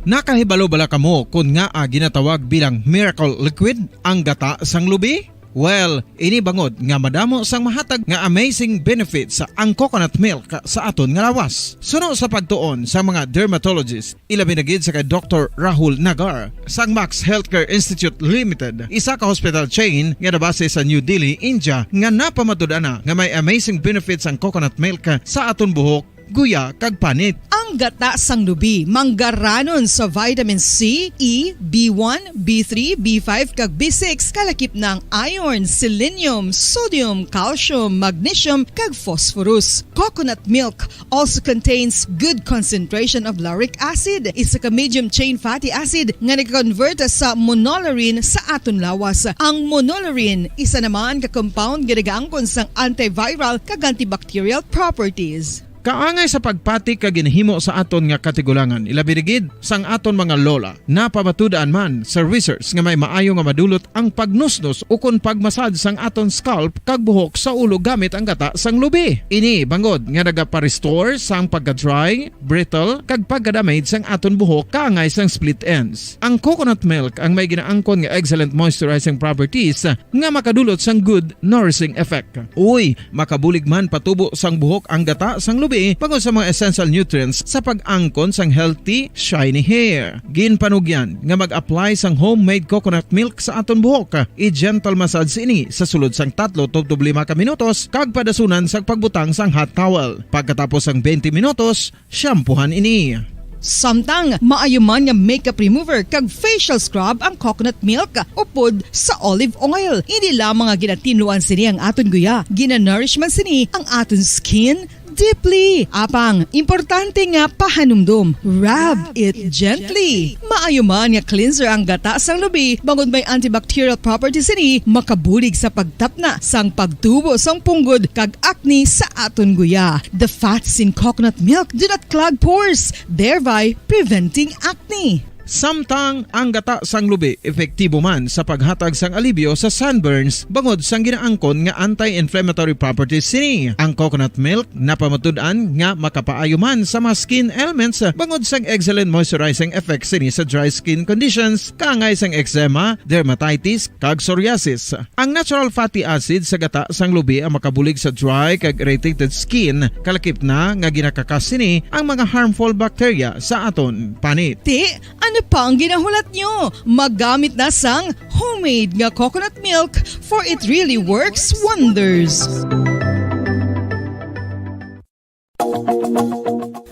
Nakahibalo bala kamo kon ngaa ginatawag bilang miracle liquid ang gata sang lubi? Well, ini bangod nga madamo sang mahatag nga amazing benefits ang coconut milk sa aton nga lawas. Suno sa pagtuon sa mga dermatologist, ilabi na gid sa kay Doktor Rahul Nagar sang Max Healthcare Institute Limited, isa ka hospital chain nga nabase sa New Delhi, India, nga napamatud-an na nga may amazing benefits ang coconut milk sa aton buhok, guya, kag panit. Ang gata sang lubi manggaranon sa vitamin C, E, B one, B three, B five, kag B six, kalakip na ang iron, selenium, sodium, calcium, magnesium, kag phosphorus. Coconut milk also contains good concentration of lauric acid, isa ka medium chain fatty acid nga nag-convert sa monolaurin sa aton lawas. Ang monolaurin, isa naman ka compound nga nagaangkon sang antiviral kag antibacterial properties. Kaangay sa pagpati kag ginhimo sa aton nga katigulangan, ilabi na gid sang aton mga lola. Napamatud-an man sa research nga may maayo nga madulot ang pagnusnos ukon pagmasad sang aton scalp kag buhok sa ulo gamit ang gata sang lubi. Ini bangod nga nagapa-restore sang pagka-dry, brittle, kag pagka-damage sang aton buhok kaangay sang split ends. Ang coconut milk ang may ginaangkon nga excellent moisturizing properties nga makadulot sang good nourishing effect. Uy, makabulig man patubo sang buhok ang gata sang lubi bangod sa mga essential nutrients sa pag-angkon sang healthy, shiny hair. Ginpanugyan nga mag-apply sang homemade coconut milk sa aton buhok. I-gentle massage ini sa sulod sang tatlo tubtob lima ka minutos kag padasunan sang pagbutang sang hot towel. Pagkatapos sang twenty minutos, shampoohan ini. Samtang maayo man nga makeup remover kag facial scrub ang coconut milk upod sa olive oil. Hindi lamang nga ginatinluan sini ang aton guya, ginanourish man sini ang aton skin deeply. Apang, importante nga pahanumdom, rub it gently. Maayo man nga cleanser ang gata sang lubi bangod may antibacterial properties sini, makabulig sa pagtapna sang pagtubo sang punggod kag acne sa aton guya. The fats in coconut milk do not clog pores, thereby preventing acne. Samtang ang gata sang lubi epektibo man sa paghatag sang alibyo sa sunburns bangod sang ginaangkon nga anti-inflammatory properties sini. Ang coconut milk napamatud-an nga makapaayo man sa mga skin ailments bangod sang excellent moisturizing effects sini sa dry skin conditions, kaangay sang eczema, dermatitis, kag psoriasis. Ang natural fatty acid sa gata sang lubi ang makabulig sa dry kag irritated skin, kalakip na nga ginakakas sini ang mga harmful bacteria sa aton panit. Ti, ano pa ang ginahulat nyo? Magamit na sang homemade nga coconut milk, for it really works wonders.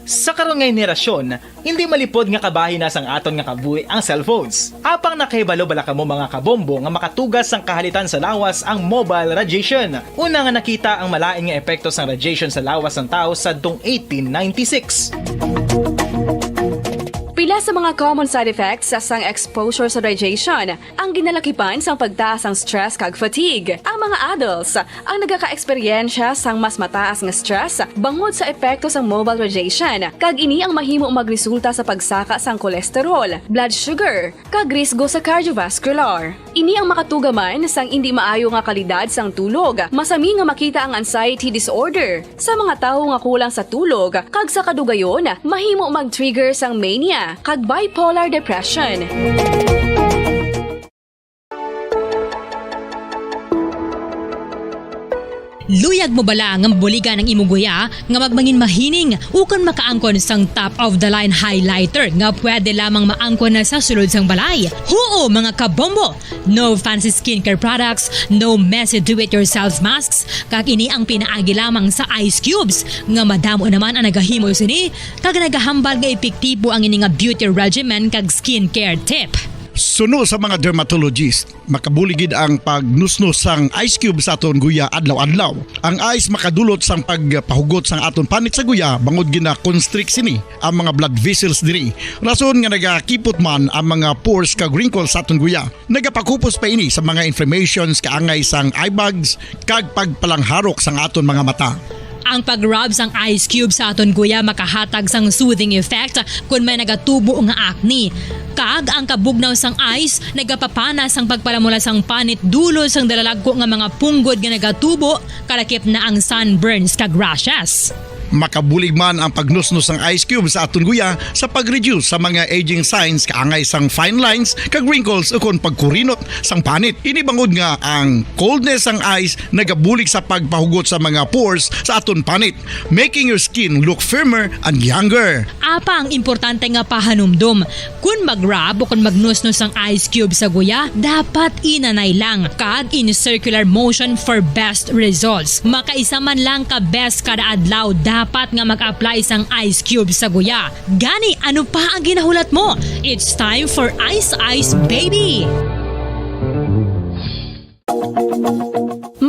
Sa karon nga henerasyon, hindi malipod nga kabahin na sang aton nga kabuhi ang cellphones. Apang nakahibalo bala kamo, mga kabombo, nga makatugas sang kahalitan sa lawas ang mobile radiation? Una nga nakita ang malain nga epekto sang radiation sa lawas sang tawo sadtong eighteen ninety-six. Pila sa mga common side effects sang exposure sa radiation ang ginalakipan sang pagtaas sang stress kag fatigue. Ang mga adults ang nagaka-eksperyensya sang mas mataas nga stress bangod sa epekto sang mobile radiation, kag ini ang mahimo magresulta sa pagsaka sang cholesterol, blood sugar, kag risgo sa cardiovascular. Ini ang makatuga man sang indi maayo nga kalidad sang tulog. Masami nga makita ang anxiety disorder sa mga tawo nga kulang sa tulog, kag sa kadugayon, mahimo mag-trigger sang mania kag bipolar depression. Luyag mo bala nga mabuligan ang imo guya nga magmangin mahining ukon makaangkon sang top of the line highlighter nga pwede lamang maangkon na sa sulod sang balay? Huo, mga kabombo! No fancy skincare products, no messy do-it-yourself masks, kag ini ang pinaagi lamang sa ice cubes nga madamo naman ang nagahimo sini kag nagahambal nga epektibo ang ini nga beauty regimen kag skincare tip. Suno sa mga dermatologist, makabulig gid ang pagnusnos sang ice cube sa aton guya adlaw-adlaw. Ang ice makadulot sang pagpahugot sang aton panit sa guya bangod gina-constrict sini ang mga blood vessels diri. Rason nga nagakipot man ang mga pores kag wrinkles sa aton guya. Nagapakupos pa ini sa mga inflammations kaangay sang eye bags kag pagpalangharok sang aton mga mata. Ang pag-rub sang ice cube sa aton guya makahatag sang soothing effect kon may nagatubo nga acne. Kag ang kabugnaw sang ice nagapapana sang pagpalamula sang panit dulot sang dalalagko nga mga punggod nga nagatubo, kalakip na ang sunburns kag rashes. Makabulig man ang pagnusnos sang ice cube sa aton guya sa pag-reduce sa mga aging signs kaangay sang fine lines kag wrinkles ukon pagkurinot sang panit. Ini bangod nga ang coldness sang ice nagabulig sa pagpahugot sa mga pores sa aton panit, making your skin look firmer and younger. Apang importante nga pahanumdom, kon mag-rub o kon magnusnos ang ice cube sa guya, dapat inanay lang kag in circular motion for best results. Makaisa man lang ka beses kada adlaw dapat nga mag-apply sang ice cube sa guya. Gani, ano pa ang ginahulat mo? It's time for Ice Ice Baby!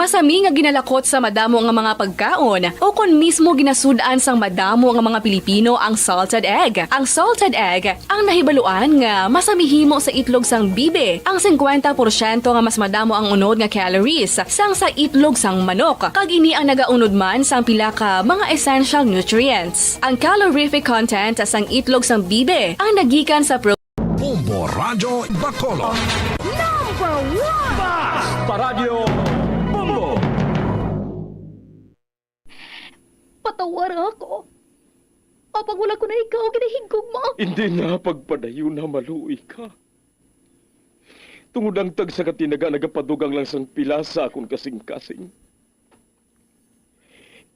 Masami nga ginalakot sa madamo nga mga pagkaon, o kon mismo ginasud-an sang madamo nga mga Pilipino ang salted egg. Ang salted egg, ang nahibaluan nga masami himo sa itlog sang bibe, ang singkwenta porsyento nga mas madamo ang unod nga calories sang sa itlog sang manok, kag ini ang nagaunod man sang pila ka mga essential nutrients. Ang calorific content sang itlog sang bibe ang nagikan sa pro- Bombo Radyo Bacolod. Number one! Basta Radyo Bombo! Patawara ako. Apang wala ko na ikaw ginahigugma. Hindi na pagpadayon na maluoy ka. Tungod ang tagsa ka tinaga nagapadugang lang sang pila sa akon kasing-kasing.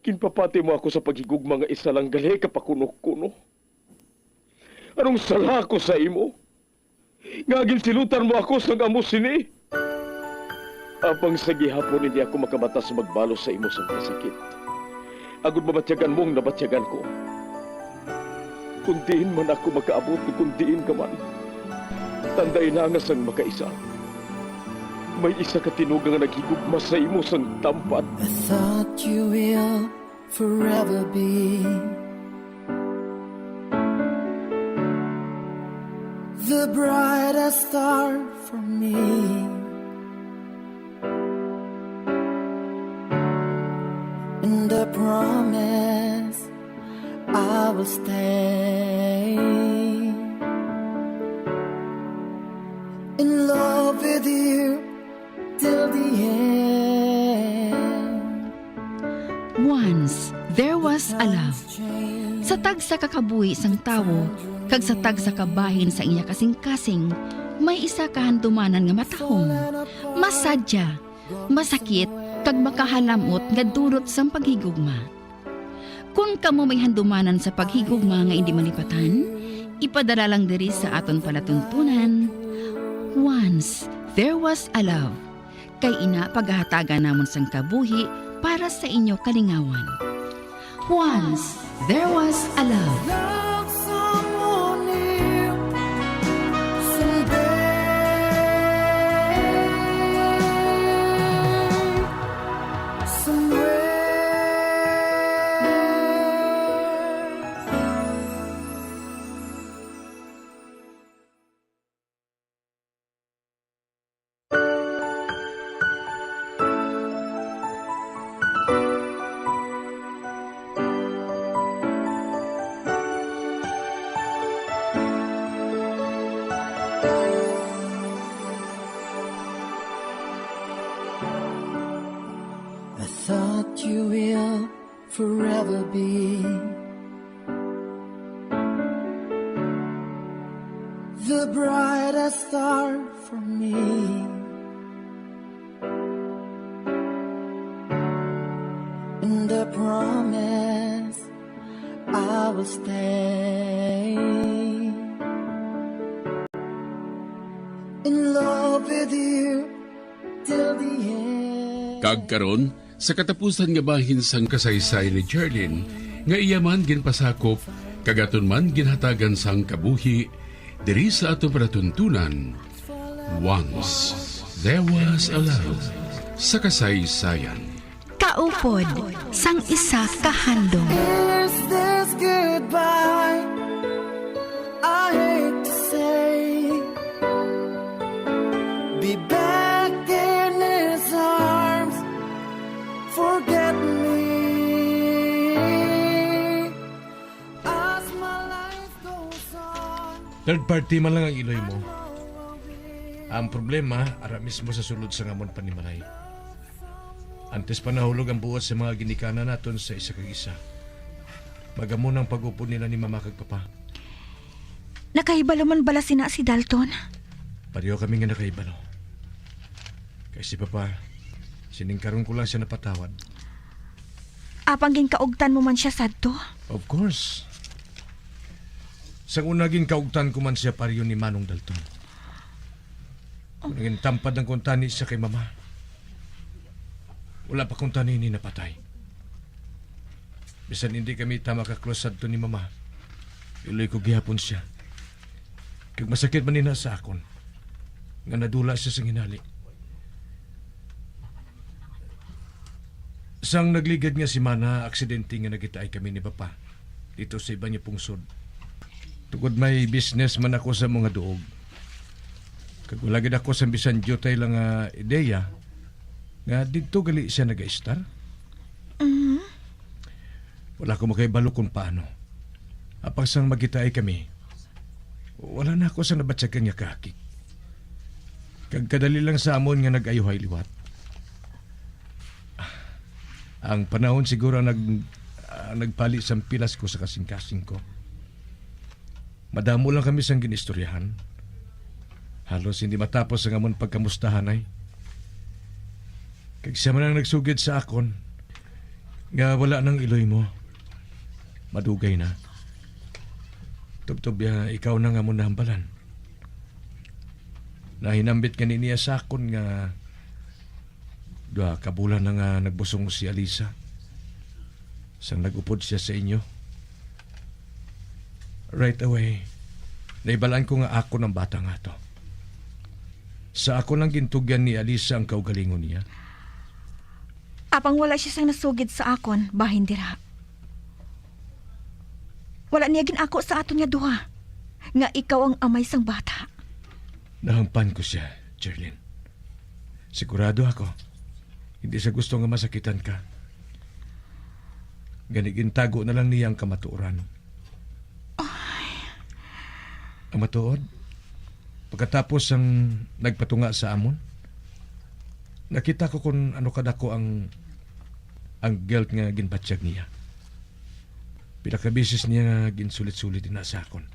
Ginpapati mo ako sa paghigugma nga isa lang gali ka pakuno-kuno. Anong sala ko sa imo? Nga ginsilutan mo ako sang amo sini? Apang sa gihapon hindi ako makabatas magbalos sa imo sang kasakit, agod mabatyagan mo ang nabatyagan ko. Kung diin man ako makaabot, kung diin ka man, tandai na nga sang makaisa, may isa ka tinuga nga naghigugma sa imo sang tampad. I thought you will forever be the brightest star for me. And I promise I will stay in love with you till the end. Once there was a love. Sa tagsa ka kabuhi sang tawo kag sa tagsa ka bahin sa iya kasing-kasing, may isa ka handumanan nga matahom, masadya, masakit, kag makahalamot nga dulot sang paghigugma. Kon kamo may handumanan sa paghigugma nga indi malipatan, ipadala lang diri sa aton palatuntunan, Once There Was a Love. Kay ina pagahatagan namon sang kabuhi para sa inyo kalingawan. Once There Was a Love. Love someone new someday, somewhere. I thought you will forever be the brightest star for me. And I promise I will stay in love with you till the end. Kag karon, sa katapusan nga bahin sang kasaysayan ni Jerlyn, nga iya man ginpasakop kag aton man ginhatagan sang kabuhi, diri sa aton palatuntunan, Once There Was a Love sa kasaysayan. Kaupod sang isa ka handom. Is this goodbye? I hate to say, be back in his arms, forget me as my life goes on. Third party man lang ang iloy mo. Ang problema, ara mismo sa sulod sang amon panimalay. Antes pa nahulog ang buot sa mga ginikanan naton sa isa kag isa, mag-amo na ang pag-upod nila ni Mama kag Papa. Nakahibalo man bala sina si Dalton? Pareho kami nga nakahibalo. Kay si Papa, sining karon ko lang siya napatawad. Apang ginkaugtan mo man siya sadto? Of course. Sang una, ginkaugtan ko man siya pareho ni Manong Dalton. Nangin tampad ang kuntani siya kay Mama. Wala pa kuntani ni napatay. Bisan hindi kami tama ka close sadto ni Mama, iloy ko gihapon siya. Kag masakit man ina sa akon nga nadula siya sa ginhali. Sang nagligad nga semana, aksidente nga nagkitaay kami ni Papa dito sa iban nga pungsod. Tungod may business man ako sa mga duog, kag wala gid ako sa bisan diutay lang nga ideya nga didto gali siya nagaistar. Mhm. Wala ko makahibalo kung paano. Apang sang magkitaay kami, wala na ako sa nabatyagan nga kahakik. Kag kadali lang sa amon nga nag-ayuhay liwat. Ang panahon siguro ang nag-, ah, nagpali sang pilas ko sa kasing-kasing ko. Madamo lang kami sang ginistoryahan. Halos hindi matapos ang amon pagkamustahanay. Kag siya man ang nagsugid sa akon nga wala nang iloy mo. Madugay na. Tubtob, ah, ikaw na nga mo nahambalan. Nahinambit gani niya sa akon nga duha ka bulan na nga nagbusong si Alisa. Sang nag-upod siya sa inyo, right away, nahibalaan ko nga akon ang bata nga to. Sa akon lang gintugyan ni Alisa ang kaugalingon niya. Apang wala siya sang nasugid sa akon bahin dira. Wala niya gin-ako sa aton nga duha nga ikaw ang amay sang bata. Nahangpan ko siya, Jerlyn. Sigurado ako, hindi siya gusto nga masakitan ka. Gani, gintago na lang niya ang kamatuoran. Ay. Ang matuod, pagkatapos sang nagpatunga sa amon, nakita ko kung ano kadako ang, ang guilt nga ginbatyag niya. Pila ka beses niya nga ginsulit-sulit ina sa akon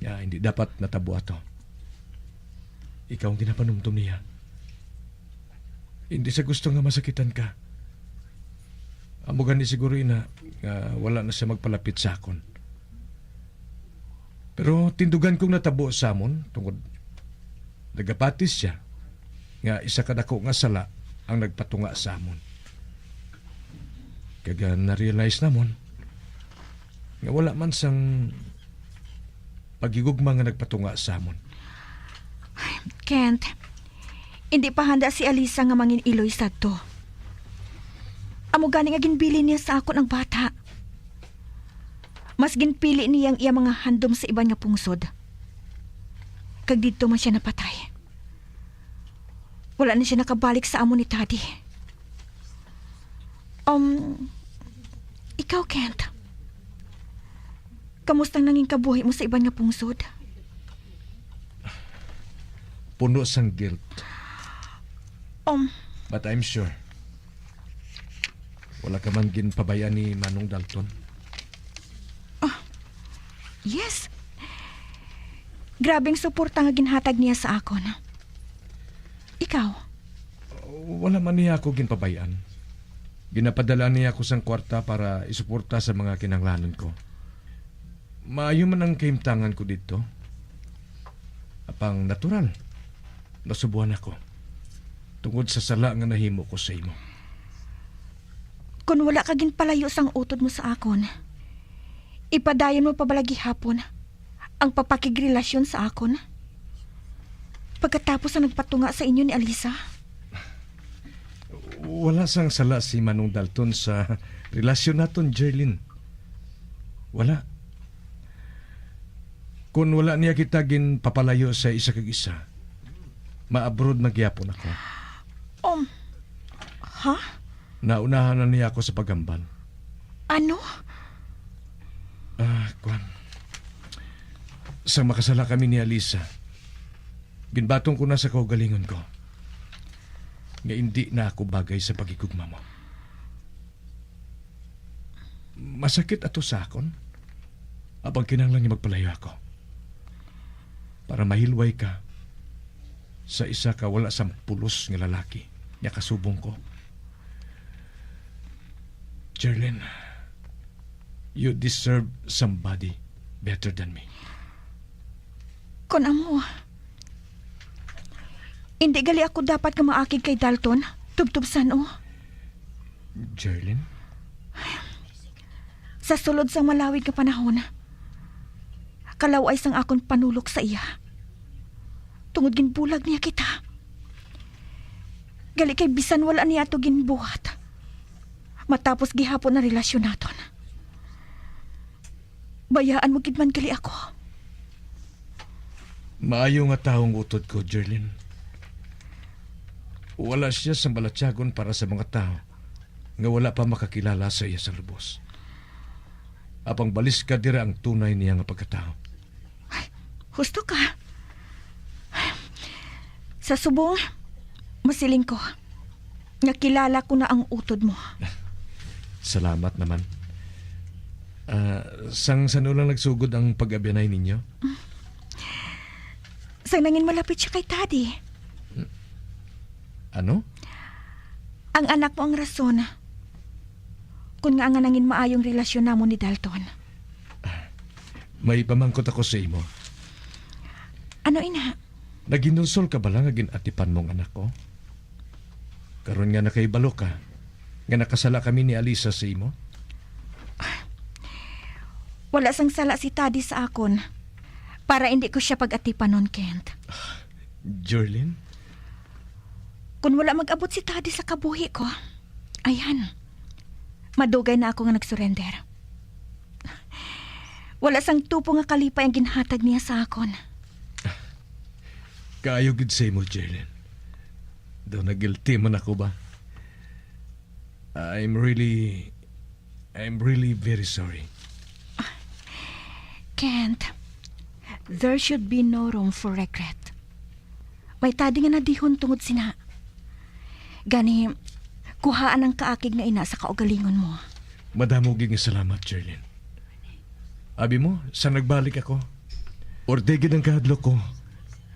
nga hindi dapat natabo ato. Ikaw ang ginapanumdom niya. Hindi siya gusto nga masakitan ka. Amo gani siguro ina nga wala na siya magpalapit sa akon. Pero tindugan kong natabo sa amon tungod nagapati siya nga isa ka dako nga sala ang nagpatunga sa amon. Kag, ah, na-realize namon nga wala man sang paghigugma nga nagpatunga sa amon. Kent, hindi pa handa si Alisa nga mangin-iloy sadto. Amo gani nga ginbilin niya sa akon ang bata. Mas ginpili niya ang iya mga handom sa iban nga pungsod. Kag didto man siya napatay. Wala na siya nakabalik sa amo ni Daddy. Um, ikaw, Kent, kamusta ang nangin kabuhi mo sa iban nga pungsod? Puno sang guilt. Um, But I'm sure wala ka man ginpabay-an ni Manong Dalton. Ah, yes. Grabing suporta nga ginhatag niya sa akon. Ikaw? Wala man niya ako ginpabay-an. Ginapadala niya ako sang kwarta para isuporta sa mga kinahanglanon ko. Maayo man ang kahimtangan ko didto. Apang natural, nasubuhan ako tungod sa sala nga nahimo ko sa imo. Kon wala ka ginpalayo sang utod mo sa akon, ipadayon mo pa bala gihapon ang papakigrelasyon sa akon pagkatapos ang nagpatunga sa inyo ni Alisa? Wala sang sala si Manong Dalton sa relasyon naton, Jerlyn. Wala. Kon wala niya kita ginpapalayo sa isa kag isa, ma-abroad na gyapon ako. Um, ha? Naunahan na niya ako sa paghambal. Ano? Ah, kwan. Sa makasala kami ni Alisa, ginbaton ko na sa kaugalingon ko nga indi na ako bagay sa paghigugma mo. Masakit ato sa akon, apang kinahanglan nga magpalayo ako para mahilway ka sa isa ka wala sang pulos nga lalaki nga kasubong ko. Jerlyn, you deserve somebody better than me. Kon amo, hindi gali ako dapat nga maakig kay Dalton, tubtob san-o. Jerlyn? Sa sulod sang malawig nga panahon, kalaw-ay sang akon panulok sa iya. Tungod ginbulag niya kita. Gali kay bisan wala niya ato ginbuhat, matapos gihapon ang relasyon naton. Bayaan mo gid man gali ako. Maayo nga tawo ang utod ko, Jerlyn. Wala sia sang balatyagon para sa mga tawo nga wala pa makakilala sa iya sa lubos. Apang baliskad dira ang tunay niya nga pagkatawo. Husto ka. Sa subong, masiling ko nga kilala ko na ang utod mo. Salamat naman. Ah, sang san-o lang nagsugod ang pag-abyanay ninyo? Sang nangin malapit siya kay Tadi. Ano? Ang anak mo ang rason kung ngaa nga nangin maayong relasyon namon ni Dalton. May pamangkot ako sa imo. Ano ina? Naginulsol ka bala nga gin-atipan mo ang anak ko? Karon nga nakahibalo ka nga nakasala kami ni Alisa sa imo? Wala sang sala si Tadi sa akon para indi ko sia pag-atipanon, Kent. Jerlyn? Kung wala mag-abot si Tadi sa kabuhi ko, ayan, madugay na ako nga nag-surrender. Wala sang tupo nga kalipay ang ginhatag niya sa akon. Kaayo gid sa imo, Jerlyn. Daw nagilti man ako ba? I'm really, I'm really very sorry. Kent, there should be no room for regret. May Tadi nga nadihon tungod sina. Gani, kuhaan ang kaakig nga ina sa kaugalingon mo. Madamo gid nga salamat, Jerlyn. Abi mo, sa nagbalik ako, orde gid ang kahadlok ko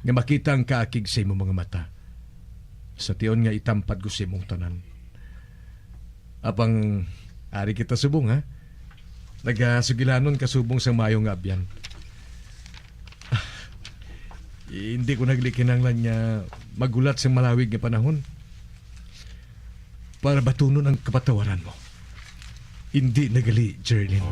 nga makita ang kaakig sa imong mga mata. Sa tion nga itampad ko sa imong tanan. Apang ari kita subong, ha? Nagasugilanon ka subong sang maayo nga abyan. Hindi ko nagli kinahanglan nga maghulat sang malawig nga panahon para batunon ang kapatawaran mo. Hindi na gali, Jerlyn.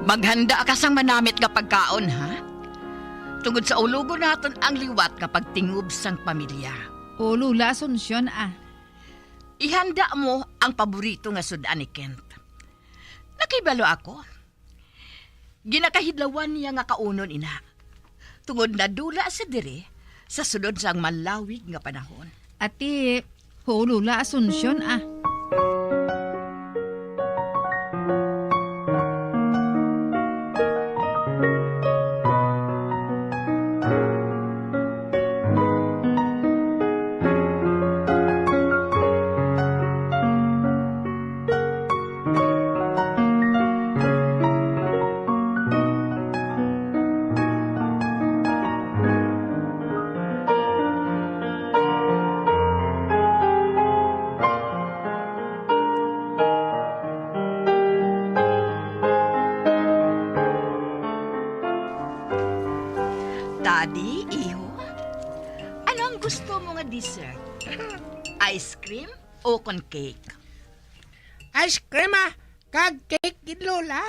Maghanda ka sang manamit nga pagkaon, ha? Tungod sa ulogon naton ang liwat nga pagtingob sang pamilya. O, Lola Asuncion, ah. Ihanda mo ang paborito nga sud-an ni Kent. Nakahibalo ako. Ginakahidlawan niya nga kaunon ina. Tungod nadula sa diri sa sulod sang malawig nga panahon. Ati, ho, Lola Asuncion, ah. Daddy, iho, ano ang gusto mo nga dessert? Ice cream o kon cake? Ice cream, ah, kag cake gid, Lola.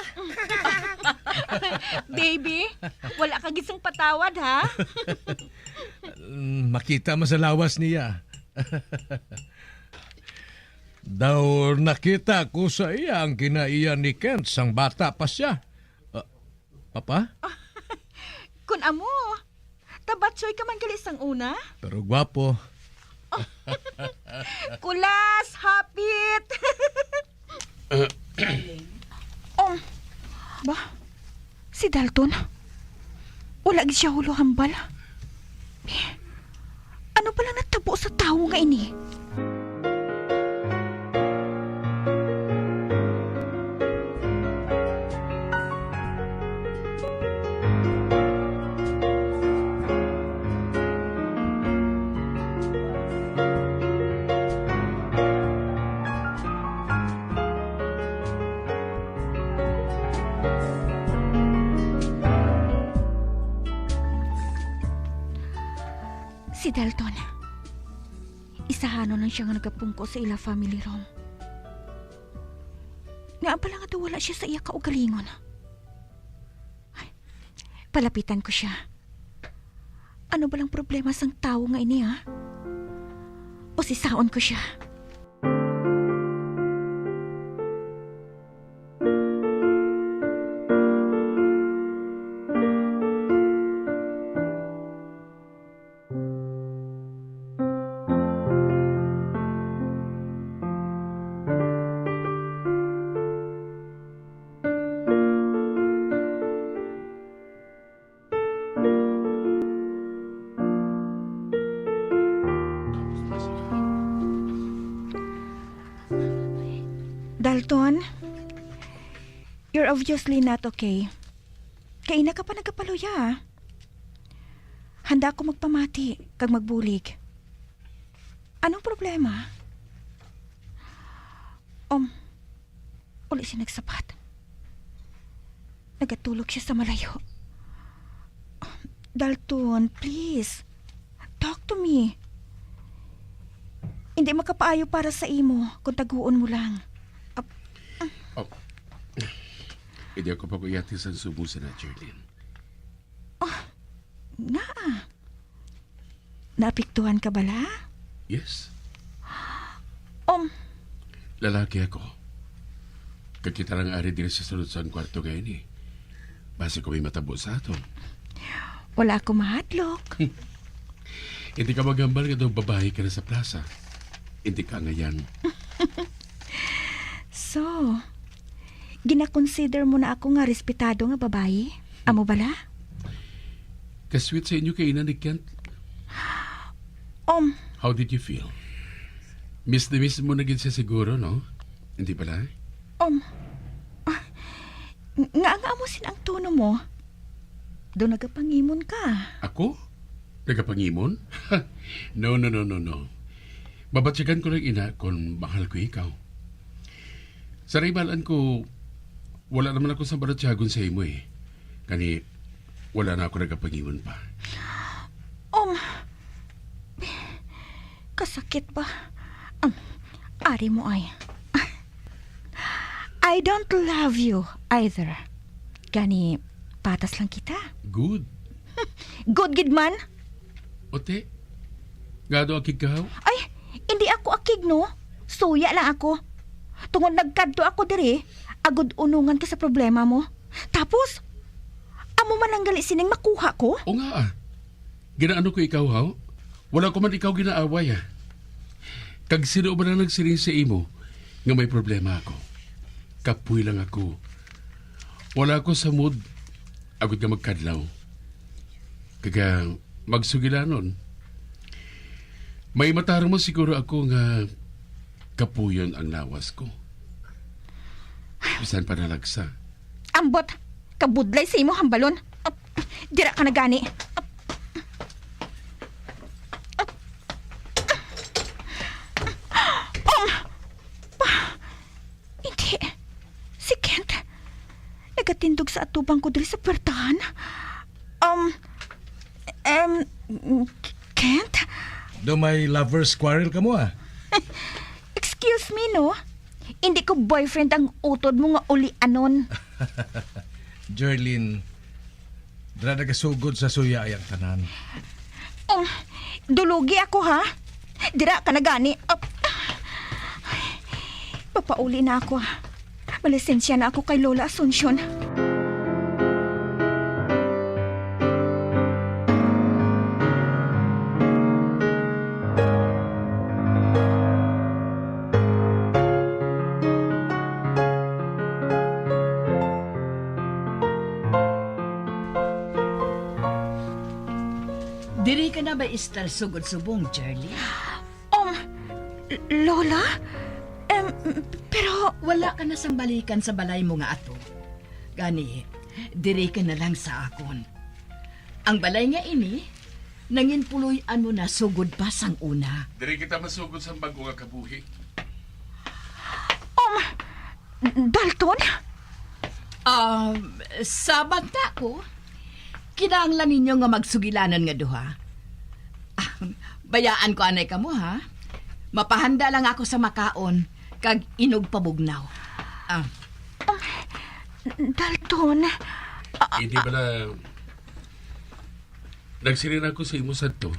Baby, wala ka gid sang patawad, ha? Mm, makita man sa lawas niya. Daw nakita ko sa iya ang kinaiya ni Kent sang bata pa sia. Ah, Papa? Kun amo, tabatsoy ka man gali sang una? Pero gwapo. Kulas, hapit. Oh, ba? Si Dalton? Wala gid siya hulo hambal. Eh, ano pala natabo sa tawo nga ini? Si Dalton, isahanon lang siya nga nagapungko sa ila family room. Nga pala nga daw wala siya sa iya kaugalingon. Ay, palapitan ko siya. Ano ba lang problema sang tawo nga ini, ha? Usisaon ko siya. Dalton, you're obviously not okay. Kaina ka pa nagapaluya, ah. Handa ako magpamati kag magbulig. Anong problema? Um, uli siya nagsapat. Nagatulog siya sa malayo. Dalton, please. Talk to me. Hindi makapaayo para sa imo kung taguon mo lang. Ap- Oh. Hindi ako pag-uyati sa sumo sa na, Jerlyn. Oh, nga. Naapektuhan ka bala? Yes. Um, Lalaki ako. Kag kita lang ari diri sa sulod sang kwarto nga ini. Basi ko may matabo sa aton. Wala ako mahadlok. Hindi ka maghambal nga daw babayi ka na sa plaza. Hindi ka ngayan. So, ginakonsider mo na ako nga respetado nga babayi? Amo bala? Kasweet sa inyo kay ina ni Kent. Um, How did you feel? Miss na miss mo na gid siya siguro, no? Hindi pala? Um, ah, nga nga mo sin ang tono mo? Do nagapangimon ka? Ako? Nagapangimon? No, no, no, no, no. Mabatyagan ko lang ina kung mahal ko ikaw. Sa ribalan ko, wala naman ako sa baratyagon sa imo eh. Kani, wala na ako nagapangimon pa. Um, kasakit ba? Um, ari mo ay. I don't love you either. Gani, patas lang kita. Good. Good gid man. Ote, nga do akig kahaw? Ay, hindi ako akig, no? Suya lang ako. Tungod nagkadto ako diri, agud unungan ka sa problema mo. Tapos, amo man ang gali sining makuha ko? O nga ah. Ginaano ko ikaw, haw? Wala ko man ikaw ginaaway, ah. Kag sino ba na nagsiling sa imo nga may problema ako? Kapoy lang ako. Wala ako sa mood, agud nga magkadlaw. Kag, ah, magsugilanon. May matarong mo siguro ako nga kapuyon ang lawas ko. Bisan pa nalagsa. Ambot, kabudlay sa imo hambalon. Dira ka na gani. Um, pa, hindi. Si Kent. Nagatindog sa atubang ko diri sa puwertahan. Um, um, Kent? Do may lovers quarrel ka mo ah? Excuse me, no? Hindi ko boyfriend ang utod mo nga ulianon. Jerlyn, dira nagasugod sa suya ay ang tanan. Um, dulugi ako, ha? Dira ka na gani. Ap-, papauli na ako, ha? Malisensya na ako kay Lola Asuncion. Diri ka na ba istal sugod subong, Jerlyn? Um, Lola? Em, pero... Wala ka na sang balikan sa balay mo nga ato. Gani, diri ka na lang sa akon. Ang balay nga ini, nangin puloy-an mo na sugod pa sang una. Diri kita masugod sang bag-o nga kabuhi. Um, Dalton? Um, sa banta ko, kinahanglan ninyo nga magsugilanan nga duha. Ah, Bayaan ko anay kamo, ha? Mapahanda lang ako sa makaon kag inog pabugnaw. Ah. Dalton. Hindi bala nagsiling ako sa imo sadto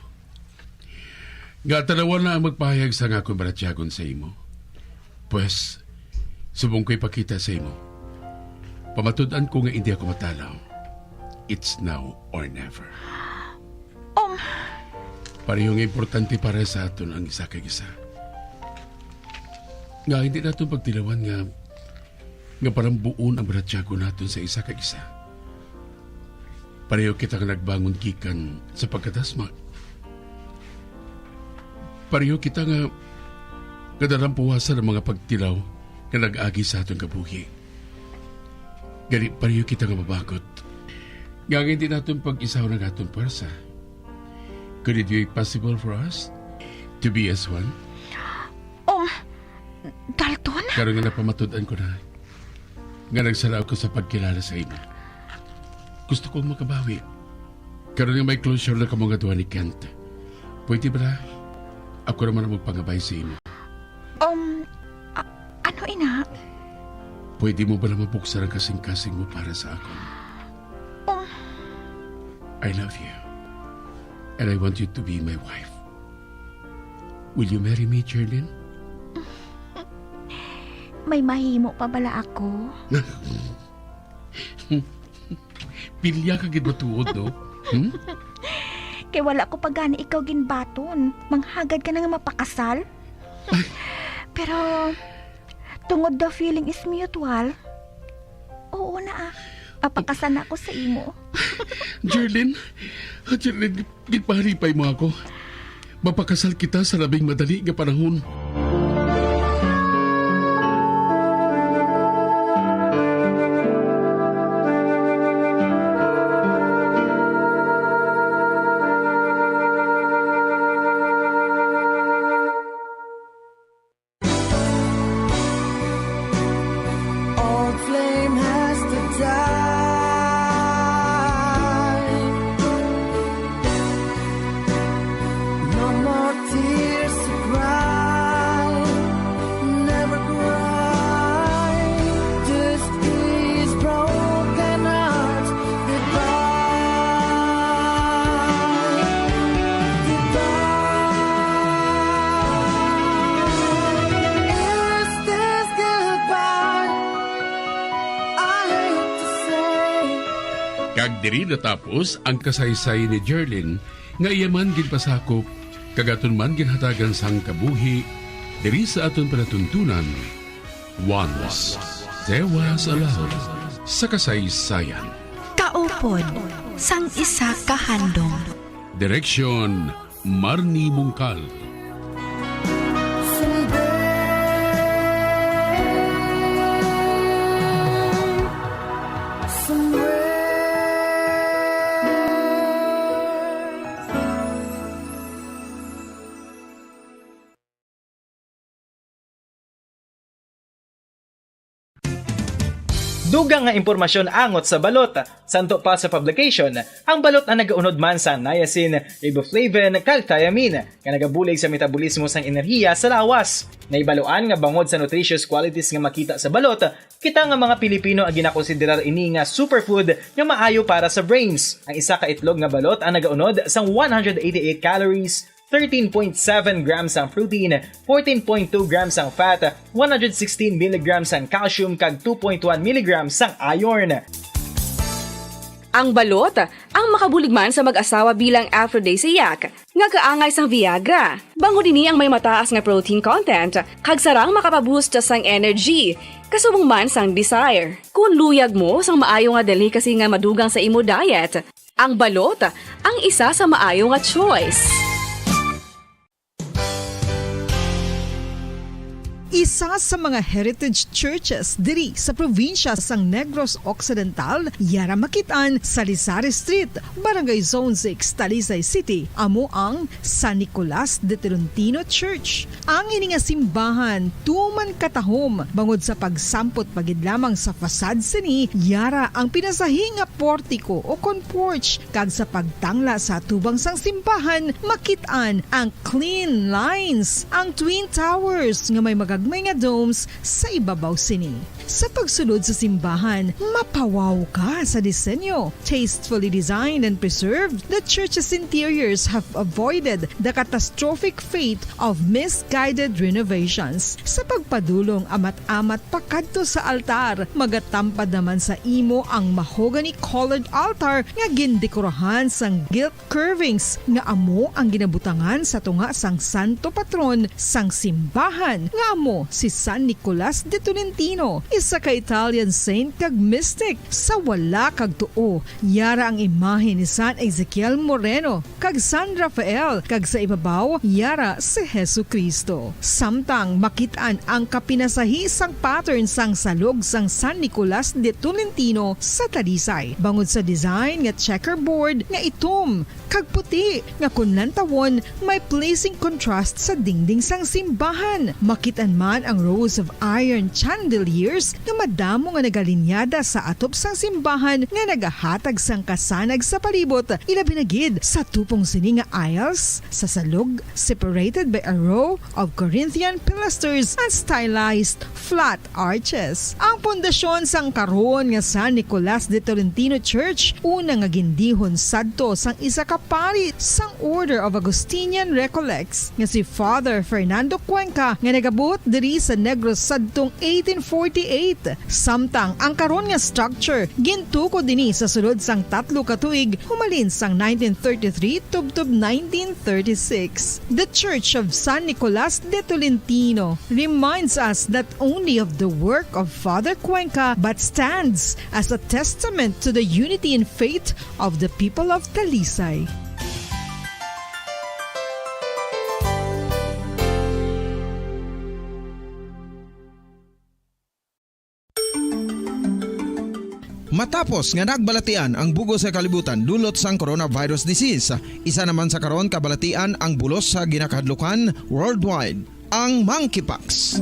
nga tan-awa na ang magpahayag sang akon balatyagon sa imo? Pues, subong ko ipakita sa imo, pamatud-an ko nga hindi ako matalaw. It's now or never. Um. Pareho nga importante para sa aton ang isa kag isa. Nga hindi naton pagtilawan nga, nga parambuon ang balatyagon naton sa isa kag isa. Pareho kita nga nagbangon gikan sa pagkatasma. Pareho kita nga, nga nalampawasan ang mga pagtilaw nga nag-agi sa aton kabuhi. Gani, pareho kita nga mabagot. Nga hindi naton pag-isahon ang aton pwersa. Could it be possible for us to be as one? Um, Dalton? Karon nga napamatud-an ko na nga nagsala ako sa pagkilala sa imo, gusto kong makabawi. Karon nga may closure na kamo nga duha ni Kent, pwede bala ako naman ang magpangabay sa imo? Um, a-, ano ina? Pwede mo bala mabuksan ang kasing-kasing mo para sa akon? Um. I love you. And I want you to be my wife. Will you marry me, Jerlyn? May mahimo pa bala ako? Pilya ka gid matuod, no? Hmm? Kay wala ko pa gani ikaw ginbaton. Manghagad ka na nga mapakasal? Pero, tungod the feeling is mutual, oo na, ah. Apakasal na ako sa imo. Jerlyn, Jerlyn, ginpahalipay mo ako. Mapakasal kita sa labing madali nga panahon. Old flame has to die. No more tears to cry. Never cry. This is broken heart. Goodbye. Goodbye. Is this goodbye? I hate to say. Kag diri natapos ang kasaysayan ni Jerlyn, nga iya man ginpasakop kag aton man ginhatagan sang kabuhi diri sa aton palatuntunan. Once there was a love sa kasaysayan. Kaupod sang isa ka handom. Direksyon, Marnie Mungkal. Dugang nga impormasyon angot sa balot. Santo pa sa publication, ang balot ang nagaunod man sa niacin, riboflavin, kag thiamine, nga nagabulig sa metabolismo sang enerhiya sa lawas. Nahibaluan nga bangod sa nutritious qualities nga makita sa balot, kita nga mga Pilipino ang ginakonsiderar ini nga superfood nga maayo para sa brains. Ang isa ka itlog nga balot ang nagaunod sang one hundred eighty-eight calories, thirteen point seven grams ang protein, fourteen point two grams ang fat, one hundred sixteen milligrams ang calcium, kag two point one milligrams ang iron. Ang balot, ang makabulig man sa mag-asawa bilang aphrodisiac, nga kaangay sang Viagra. Bangod ini ang may mataas nga protein content, kag sarang makapaboost sang energy, kasubong man sang desire. Kung luyag mo sang maayo nga delicacy nga madugang sa imo diet, ang balot ang isa sa maayo nga choice. Isa sa mga heritage churches diri sa probinsya sang Negros Occidental, yara makit-an sa Lisari Street, Barangay Zone six, Talisay City, amo ang San Nicolas de Tolentino Church. Ang ini nga simbahan tuman katahom bangod sa pagsampot pa gid lamang sa facade sini, yara ang pinasahi nga portiko o kon porch, kag sa pagtangla sa atubang sang simbahan, makit-an ang clean lines, ang twin towers nga may magagmay nga domes sa ibabaw sini. Sa pagsulod sa simbahan, mapawaw ka sa disenyo. Tastefully designed and preserved, the church's interiors have avoided the catastrophic fate of misguided renovations. Sa pagpadulong amat-amat pakadto sa altar, magatampad naman sa imo ang mahogany-colored altar nga gindekorahan sang gilt curvings nga amo ang ginabutangan sa tunga sang santo patron sang simbahan, nga amo si San Nicolas de Tolentino, isa ka Italian saint kag mystic. Sa wala kag tuo, yara ang imahe ni San Ezekiel Moreno kag San Rafael, kag sa ibabaw yara si Jesu-Cristo. Samtang makit-an ang kapinasahi sang pattern sang salog sang San Nicolas de Tolentino sa Talisay, bangod sa design nga checkerboard nga itom kag puti nga kon lantawon may pleasing contrast sa dingding sang simbahan. Makit-an man ang rows of iron chandeliers nga madamo nga nagalinyada sa atop sang simbahan nga nagahatag sang kasanag sa palibot, ilabi na gid sa tupong sini nga aisles sa salog, separated by a row of Corinthian pilasters and stylized flat arches. Ang pundasyon sang karon nga San Nicolas de Tolentino Church, una nga gindihon sadto sang isa ka pari sang Order of Augustinian Recollects nga si Father Fernando Cuenca, nga nagabot diri sa Negros sadtong eighteen forty-eight. Samtang ang karon nga structure gintukod ini sa sulod sang tatlo ka tuig, humalin sang nineteen thirty-three tubtob nineteen thirty-six. The Church of San Nicolas de Tolentino reminds us not only of the work of Father Cuenca, but stands as a testament to the unity in faith of the people of Talisay. Matapos nga nagbalatian ang bug-os nga kalibutan dulot sang coronavirus disease, isa naman sa karon kabalatian ang bulos sa ginakahadlukan worldwide, ang monkeypox.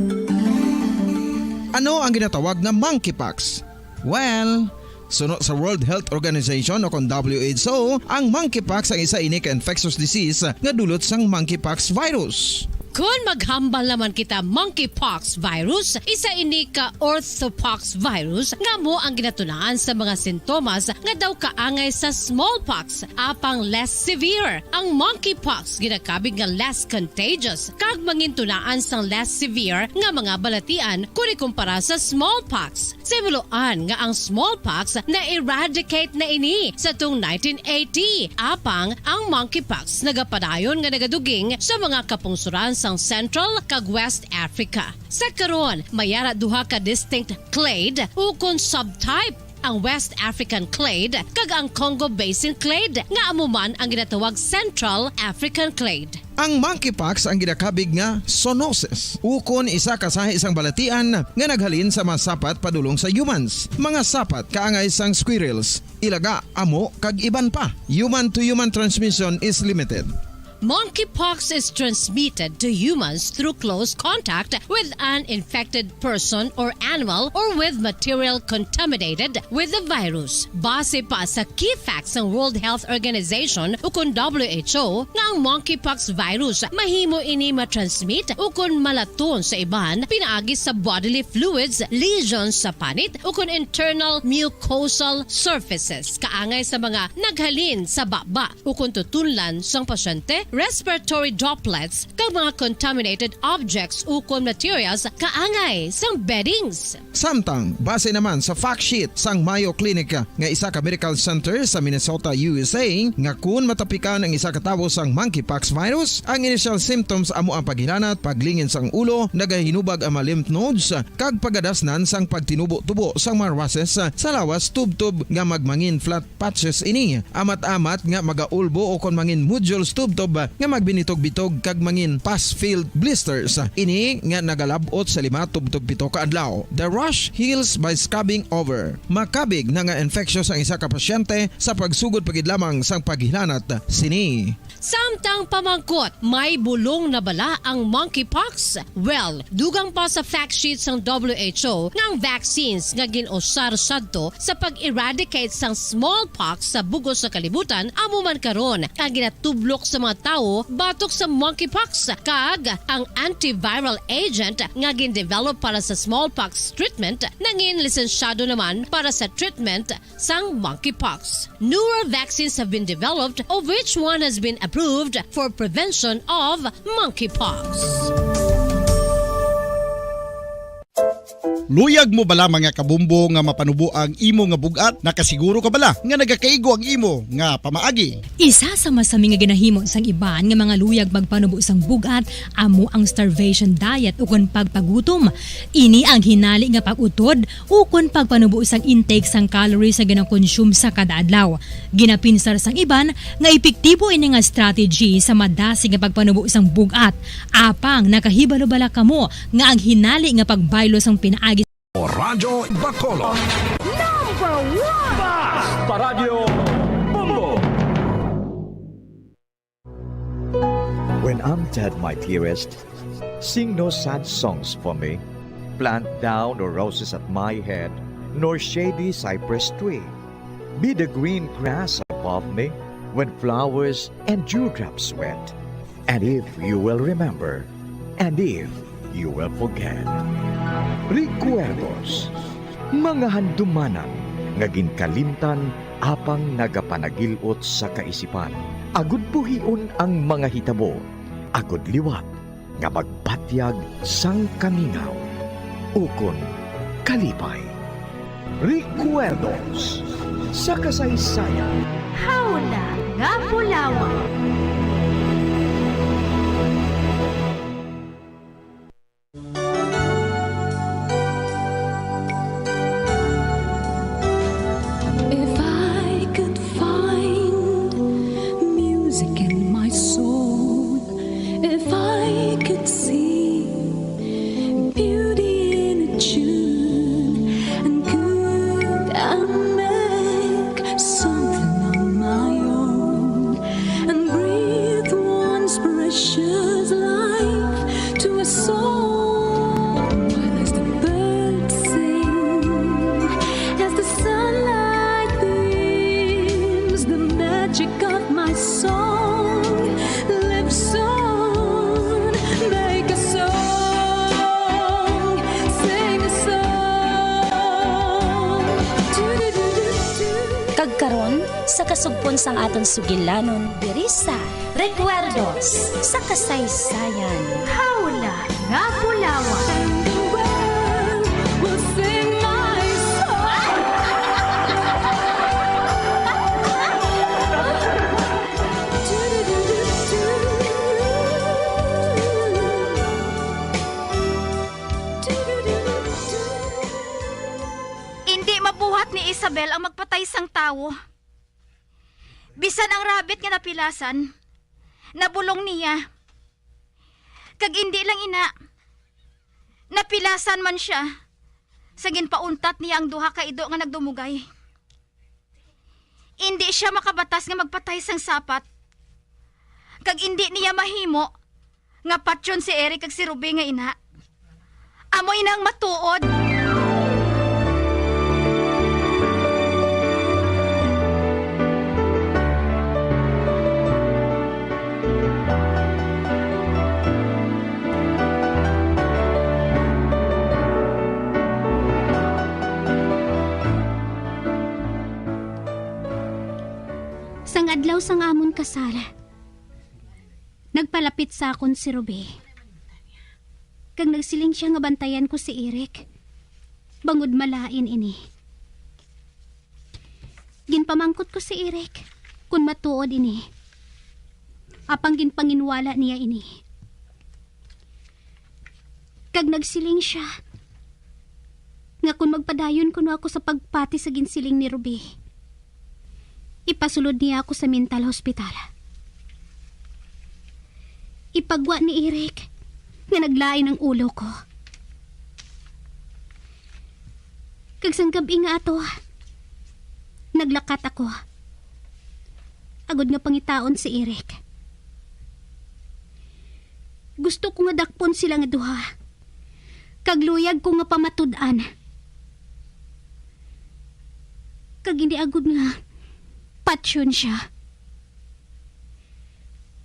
Ano ang ginatawag nga monkeypox? Well, suno sa World Health Organization o kon W H O, ang monkeypox ang isa ini ka infectious disease nga dulot sang monkeypox virus. Kon maghambal naman kita monkeypox virus, isa ini ka orthopox virus nga amo ang ginatunaan sa mga sintomas nga daw kaangay sa smallpox, apang less severe. Ang monkeypox ginakabig nga less contagious kag mangintunaan sang less severe nga mga balatian kon ikumpara sa smallpox. Sa himuloan nga ang smallpox na-eradicate na ini sa tung nineteen eighty, apang ang monkeypox nagapadayon nga nagaduging sa mga kapungsoran sang Central kag West Africa. Sa karon, may ara duha ka distinct clade ukon subtype, ang West African clade kag ang Congo Basin clade, nga amo man ang ginatawag Central African clade. Ang monkeypox ang ginakabig nga zoonosis, ukon isa ka sahi sang balatian nga naghalin sa mga sapat padulong sa humans. Mga sapat kaangay sang squirrels, ilaga, amo, kag iban pa. Human to human transmission is limited. Monkeypox is transmitted to humans through close contact with an infected person or animal or with material contaminated with the virus. Base pa sa key facts sang World Health Organization ukon W H O nga ang monkeypox virus mahimo ini matransmit ukon malaton sa iban pinaagi sa bodily fluids, lesions sa panit ukon internal mucosal surfaces kaangay sa mga naghalin sa baba ukon tutunlan sang pasyente, respiratory droplets, kag mga contaminated objects ukon materials kaangay sang beddings. Samtang, base naman sa fact sheet sang Mayo Clinic nga isa ka medical center sa Minnesota, U S A, nga kun matapikan ang isa ka tawo sang monkeypox virus, ang initial symptoms amo ang paghilanat, paglingin sang ulo, nagahinubag ang mga lymph nodes, kag pagadasnan sang pagtinubo-tubo sang mga rushes sa lawas tubtob nga magmangin flat patches ini, amat-amat nga magaulbo ukon mangin nodules tubtob nga magbinitog-bitog kag mangin pus-filled blisters. Ini nga nagalab-ot sa lima tubtob pito ka adlaw. The rash heals by scabbing over. Makabig na nga infectious ang isa ka pasyente sa pagsugod pa gid lamang sang paghilanat sini. Samtang pamangkot, may bulong na bala ang monkeypox? Well, dugang pa sa fact sheet sang W H O nga ang vaccines nga gin-usar sadto sa pag-eradicate sang smallpox sa bug-os sa kalibutan amo man karon ang ginatublok sa mga tawo batok sa monkeypox, kag ang antiviral agent nga gin-develop para sa smallpox treatment nangin lisensyado naman para sa treatment sang monkeypox. Newer vaccines have been developed, of which one has been approved for prevention of monkeypox. Luyag mo bala, mga kabumbo, nga mapanubo ang imo nga bug-at? Nakasiguro ka bala nga nagakaigo ang imo nga pamaagi? Isa sa masami nga ginahimo sang iban nga mga luyag magpanubo sang bug-at amo ang starvation diet ukon pagpagutom. Ini ang hinali nga pag-utod ukon pagpanubo sang intake sang calories nga ginakonsume sa kada adlaw. Ginapinsar sang iban nga epektibo ini nga strategy sa madasig nga pagpanubo sang bug-at. Apang nakahibalo bala kamo nga ang hinali nga pagbaylo sang pinaagi Radyo Bacolod. Number one! Bas! Paradyo Bombo! When I'm dead, my dearest, sing no sad songs for me. Plant thou no roses at my head, nor shady cypress tree. Be the green grass above me when flowers and dewdrops wet. And if you will remember, and if you will forget. Recuerdos, mga handumanan nga ginkalimtan apang nagapanagil-ot sa kaisipan, agud buhion ang mga hitabo, agud liwat nga magbatyag sang kamingaw ukon kalipay. Recuerdos sa kasaysayan. Hawla nga bulawan. If I could find music in my soul, if I could see beauty in a tune, and could I make something on my own and breathe once precious life to a soul. As the birds sing, as the sunlight beams, the magic of my song lives on. Make a song, sing a song. Kag karon, sa kasugpon sang aton sugilanon, diri sa Recuerdos sa Kasaysayan. Hawla nga bulawan. And the world will sing my song. Indi mabuhat ni Isabel ang magpatay sang tawo. Bisan ang rabbit nga napilasan, nabulong niya. Kag indi lang ina, napilasan man sia sa ginpauntat niya ang duha ka ido nga nagdumugay. Indi sia makabatas nga magpatay sang sapat. Kag indi niya mahimo nga patyon si Eric kag si Ruby nga ina. Amo ina ang matuod. Sang adlaw sang amon kasal, nagpalapit sa akon si Ruby, kag nagsiling sia nga bantayan ko si Eric, bangod malain ini. Ginpamangkot ko si Eric kon matuod ini, apang ginpanginwala niya ini. Kag nagsiling sia nga kon magpadayon kuno ako sa pagpati sa ginsiling ni Ruby, ipasulod niya ako sa mental hospital. ipagwa ni Eric nga naglain ang ulo ko. Kag sang gab-i nga ato, naglakat ako, agod nga pangitaon si Eric. Gusto ko nga dakpon sila nga duha, kag luyag ko nga pamatud-an. Kag hindi agod nga patyon sia.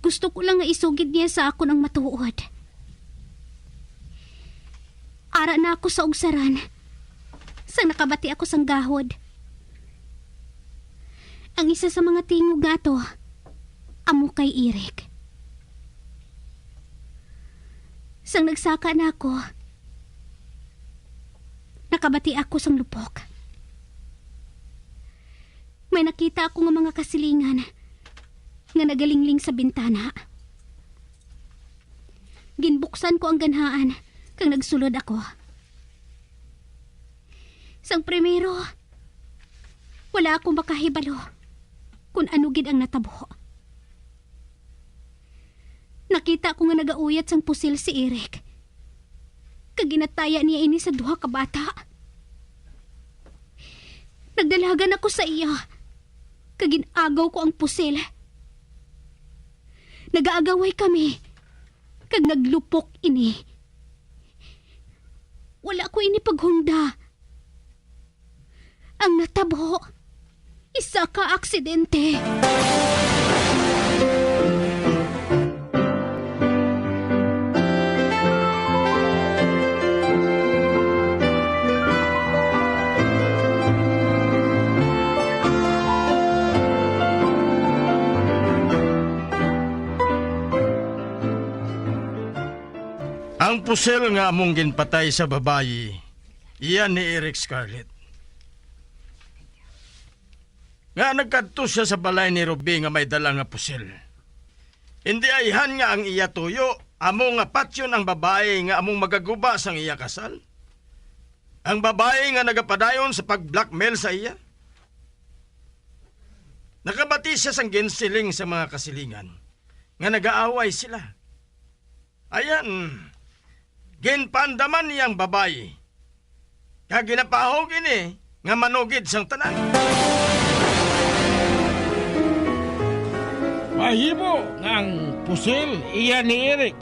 Gusto ko lang nga isugid niya sa akon ang matuod. Ara na ako sa ugsaran, sang nakabati ako sang gahod. Ang isa sa mga tingog nga ato, amo kay Eric. Sang nagsaka na ako, nakabati ako sang lupok. May nakita ako nga mga kasilingan nga nagalingling sa bintana. Ginbuksan ko ang ganhaan kag nagsulod ako. Sang primero, wala ako makahibalo kon ano gid ang natabo. Nakita ko nga nagauyat sang pusil si Eric, kag ginataya niya ini sa duha ka bata. Nagdalagan ako sa iya, kag gin-agaw ko ang pusil. Nagaagaway kami, kag naglupok ini. Wala ko ini paghungda. Ang natabo, isa ka aksidente. Ang pusil nga among ginpatay sa babayi, iya ni Eric Scarlett. Nga nagkadto sia sa balay ni Ruby nga may dala nga pusil. Indi ayhan nga ang iya tuyo amo nga patyon ang babayi nga among magaguba sang iya kasal? Ang babayi nga nagapadayon sa pag-blackmail sa iya? Nakabati sia sang ginsiling sa mga kasilingan nga nagaaway sila. Ayan, ginpaandaman niya ang babayi, kag ginapahog ini nga manugid sang tanan. Mahimo nga ang pusil iya ni Eric.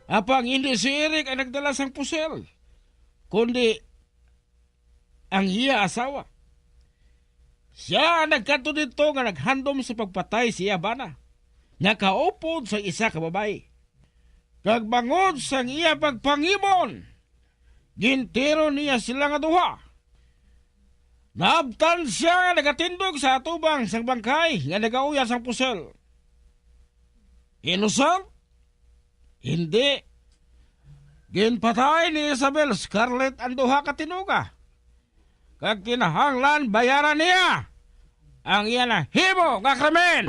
Apang indi si Eric ang nagdala sang pusil, kundi ang iya asawa. Sia ang nagkadto didto nga naghandom sa pagpatay sa iya bana, nga kaupod sang isa ka babayi. Kag bangod sang iya pagpangimon, gintiro niya sila nga duha. Naabtan sia nga nagatindog sa atubang sang bangkay nga nagauyat sang pusil. Inusal? Hindi. Ginpatay ni Isabel Scarlett ang duha ka tinuga, kag kinahanglan bayaran niya ang iya nahimo nga krimen.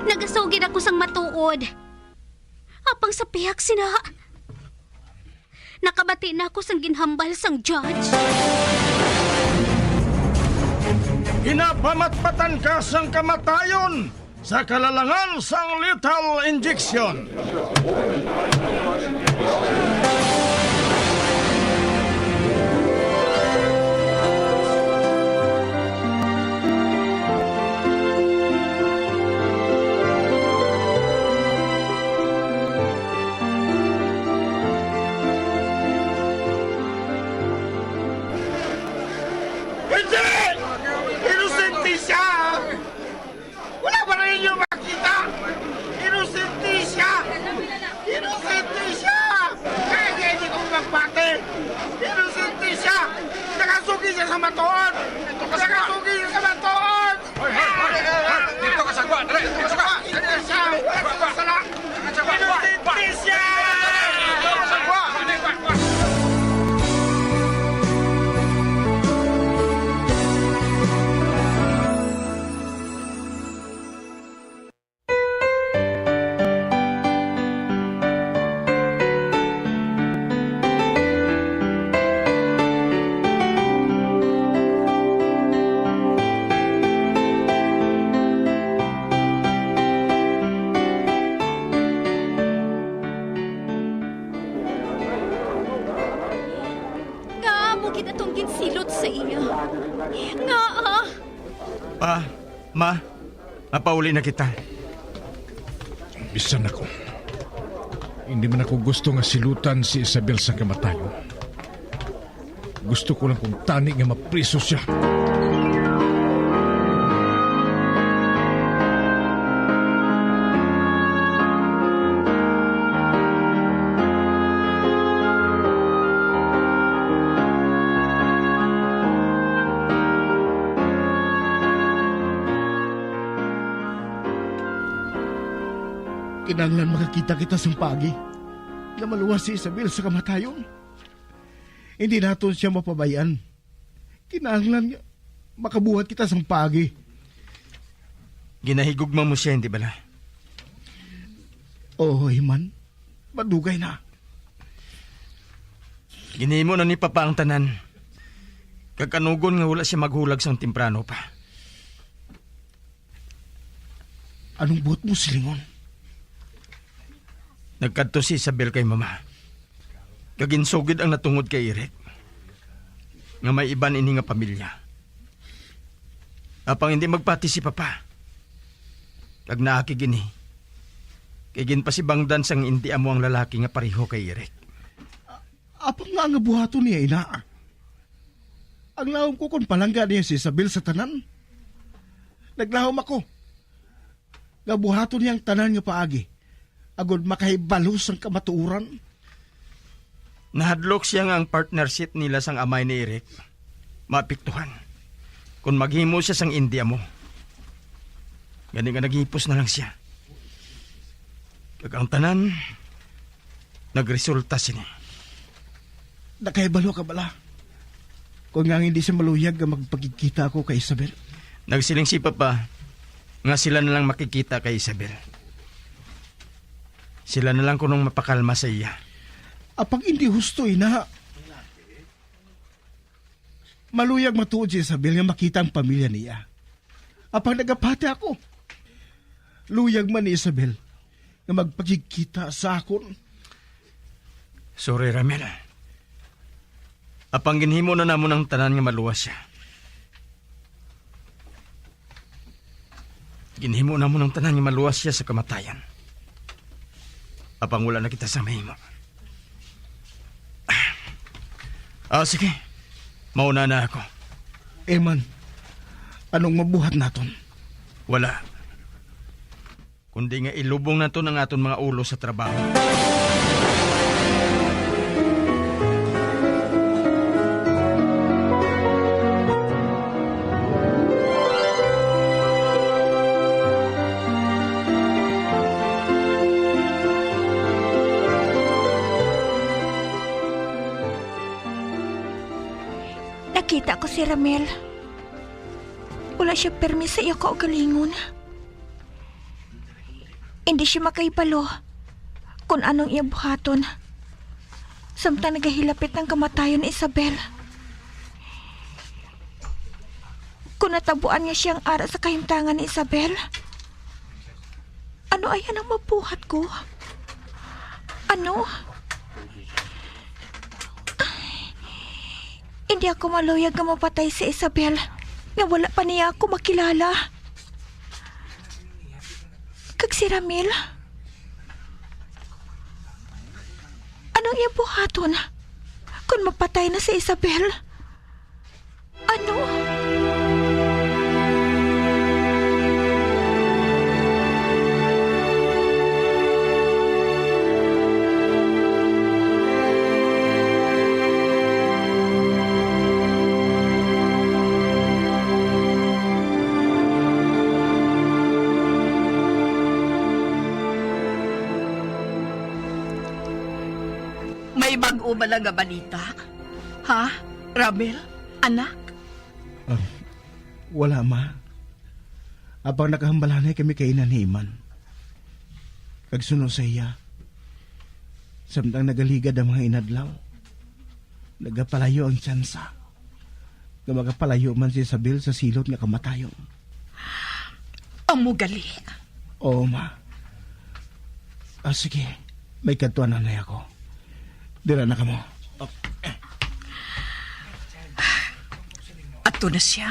Nagasugid ako sang matuod. Apang sa pihak sina, nakabati na ako sang ginhambal sang judge. Ginapamatpatan ka sang kamatayon sa kalalangan sang lethal injection. Hindi! Inosente siya! Wala ba ninyo makita? Inosente siya! Inosente siya! Kaya hindi ko magpati! Inosente siya! Nakasugi siya sa matuod! Nakasugi siya sa matuod! Hoy, hoy, hoy, hoy, hoy. Dito ka sa gwa, dali, dito ka sa gwa. Dali, dali, dali. Wala ka sa sala. Dito ka sa gwa, gwa, gwa. Dito ka sa gwa. Kita tong ginsilot sa iya. Ngaa? Pa, ma, mapauli na kita. Bisan ako, hindi man ako gusto nga silutan si Isabel sa kamatayon. Gusto ko lang kung tani nga mapriso siya. Kinahanglan makakita kita sang paagi nga maluwas si Isabel sa kamatayon. Hindi naton siya mapabay-an. Kinahanglan nga makabuhat kita sang paagi. Ginahigugma mo siya, hindi bala? Oo, Iman. Madugay na. Ginhimo na ni Papa ang tanan. Kag kanugon nga wala siya maghulag sang temprano pa. Anong buot mo silingon? Nagkadto si Isabel kay Mama, kag ginsugid ang natungod kay Eric, nga may iban ini nga pamilya. Apang hindi magpati si Papa, kag naakig ini, kay ginpasibangdan sang indi amo ang lalaki nga pareho kay Eric. Apang nga nga buhaton niya ina? Ang lawom ko kon palangga niya si Isabel sa tanan. Naglawom ako nga buhaton niya ang tanan nga paagi, agod makahibalo sang kamatuoran. Nahadlok siya nga ang partnership nila sang amay ni Eric maapektuhan kon maghimo siya sang indi amo. Gani nga naghipos na lang siya. Kag ang tanan nagresulta sini. Nakahibalo ka bala kon ngaa hindi siya maluyag nga magpakigkita ako kay Isabel? Nagsiling si Papa nga sila na lang makikita kay Isabel. Sila na lang kunong mapakalma sa iya. Apang hindi husto ina. Maluyag matuod si Isabel nga makita ang pamilya niya. Apang nagapati ako. Luyag man ni Isabel nga magpakigkita sa akon. Sorry, Ramel. Apang ginhimo na namon ang tanan nga maluwas siya. Ginhimo namon ang tanan nga maluwas siya sa kamatayan. Apang wala na kita sa mahimo. Ah, sige. Mauna na ako. Eman, anong mabuhat naton? Wala. Kundi nga ilubong naton ang aton mga ulo sa trabaho. Nakita ko si Ramel. Wala siya pirmi sa iya kaugalingon. Hindi siya makahibalo kon anong iya buhaton samtang nagahilapit ang kamatayon ni Isabel. Kon natabuan niya siya ang ara sa kahimtangan ni Isabel, ano ay ang mabuhat ko? Ano? Hindi ako maluyag nga mapatay si Isabel nga wala pa niya ako makilala. Kag si Ramil? Anong iya buhaton kon mapatay na si Isabel? Ano? May bag-o bala nga balita? Ha, Ramil, anak? Ah, wala, ma. Apang nakahambalanay kami kay ina ni Iman. Kag suno sa iya, samtang nagaligad ang mga inadlaw, nagapalayo ang tsansa nga magapalayo man si Isabel sa silot nga kamatayon. Amo gali. Oo, ma. Ah, sige. May kadtuan na ako. Dira na kamo. Oh. Adto na siya.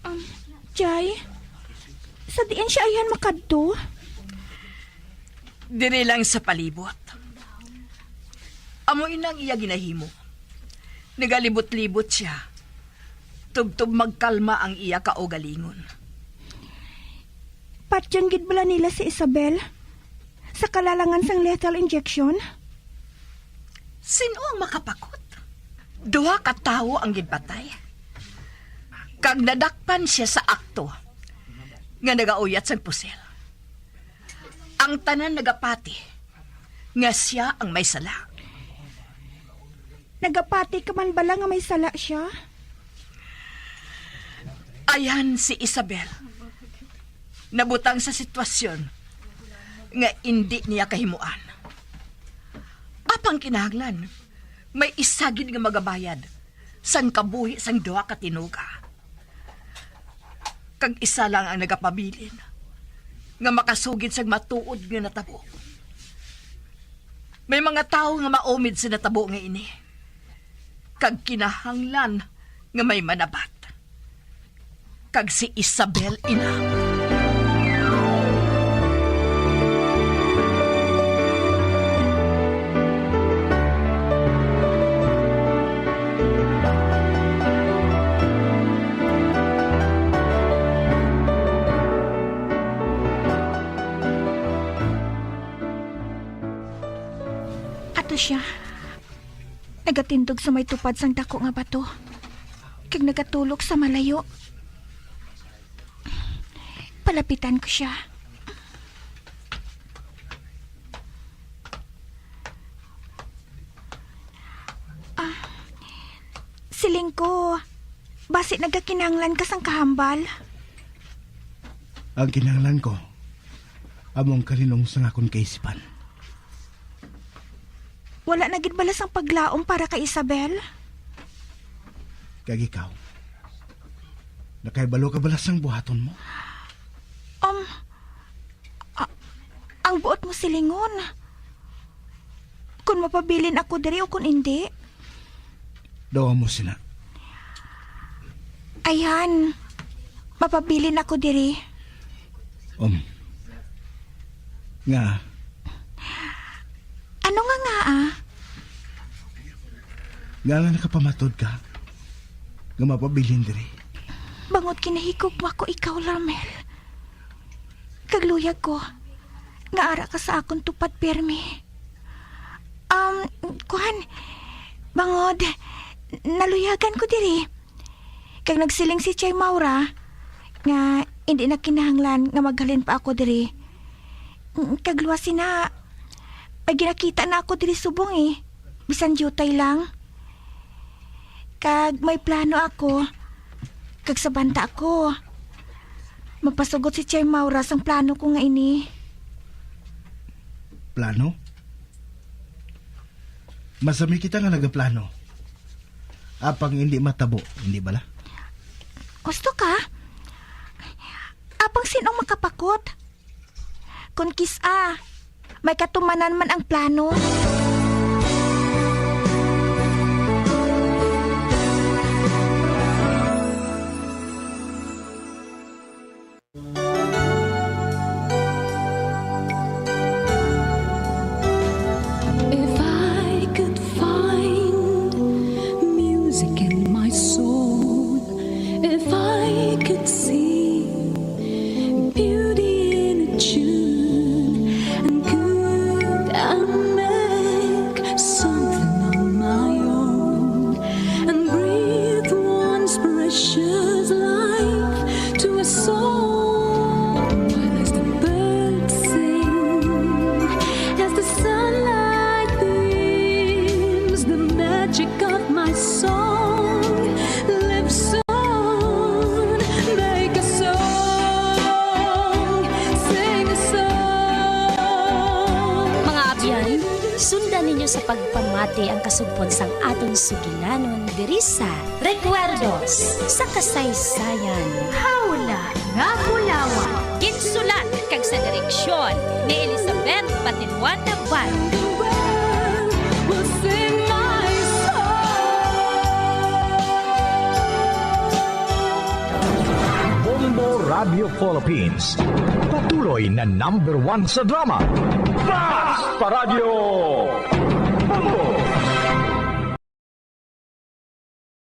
Um, Jay, sa diin siya ayhan makadto? Diri lang sa palibot. Amo ina ang iya ginahimo. Nagalibot-libot siya. Tubtob magkalma ang iya kaugalingon. Patyon gid bala nila si Isabel sa kalalangan sang lethal injection? Sin-o ang makapakot? Duha ka tawo ang ginpatay. Kag nadakpan sia sa akto nga nagauyat sang pusil. Ang tanan nagapati nga sia ang may sala. Nagapati ka man bala nga may sala sia? Ayan si Isabel. Nabutang sa sitwasyon nga indi niya kahimuan. Apang kinahanglan, may isa gid nga magabayad sang kabuhi sang duha ka tinuga. Kag isa lang ang nagapabilin nga makasugid sang matuod nga natabo. May mga tawo nga maumid sa natabo nga ini, kag kinahanglan nga may manabat. Kag si Isabel ina. Ato siya. Nagatindog sa may tupad sang dako nga bato, kag nagatulok sa malayo. Palapitan ko sia. Ah, siling ko, basi nagakinahanglan ka sang kahambal. Ang kinahanglan ko, amo ang kalinong sang akon kaisipan. Wala na gid bala sang paglaom para kay Isabel? Kag ikaw, nakahibalo ka bala sang buhaton mo? Um, a-, ang buot mo silingon. Kon mapabilin ako diri o kon indi. Daw mo sina. Ayan, mapabilin ako diri. Um. Nga? Ano nga nga, ah? Nga nga nakapamatod ka nga mapabilin diri? Bangod kinahigugma ko ikaw, Ramel. Kag luyag ko nga ara ka sa akon tupad pirmi. Um, kuan, bangod naluyagan ko diri. Kag nagsiling si Chay Maura nga indi na kinahanglan nga maghalin pa ako diri. Mm, kag luwas sina, may ginakita na ako diri subong, eh, bisan diutay lang. Kag may plano ako. Kag sa banta ko, mapasugot si Chay Maura sang plano ko nga ini. Plano? Masami kita nga nagaplano. Apang hindi matabo, hindi bala? Gusto ka? Apang sin-o ang makapakot? Kon kis-a, may katumanan man ang plano. If I could find music in my soul, if I could see beauty in a tune, and could I make something on my own and breathe once precious life to a soul. Why does the bird sing as the sunlight beams? The magic of my song lives on. Make a song, sing a song. Mga abyan, sundan ninyo sa pagpamati ang kasugpon sang aton sugilanon diri sa Recuerdos sa Kasaysayan. Hawla nga Bulawan. Ginsulat kag sa direksyon ni Elizabeth Batiluan Navarro. The world will sing my song. Radyo Philippines. Patuloy na number one sa drama. Fast Paradyo! Bumbo!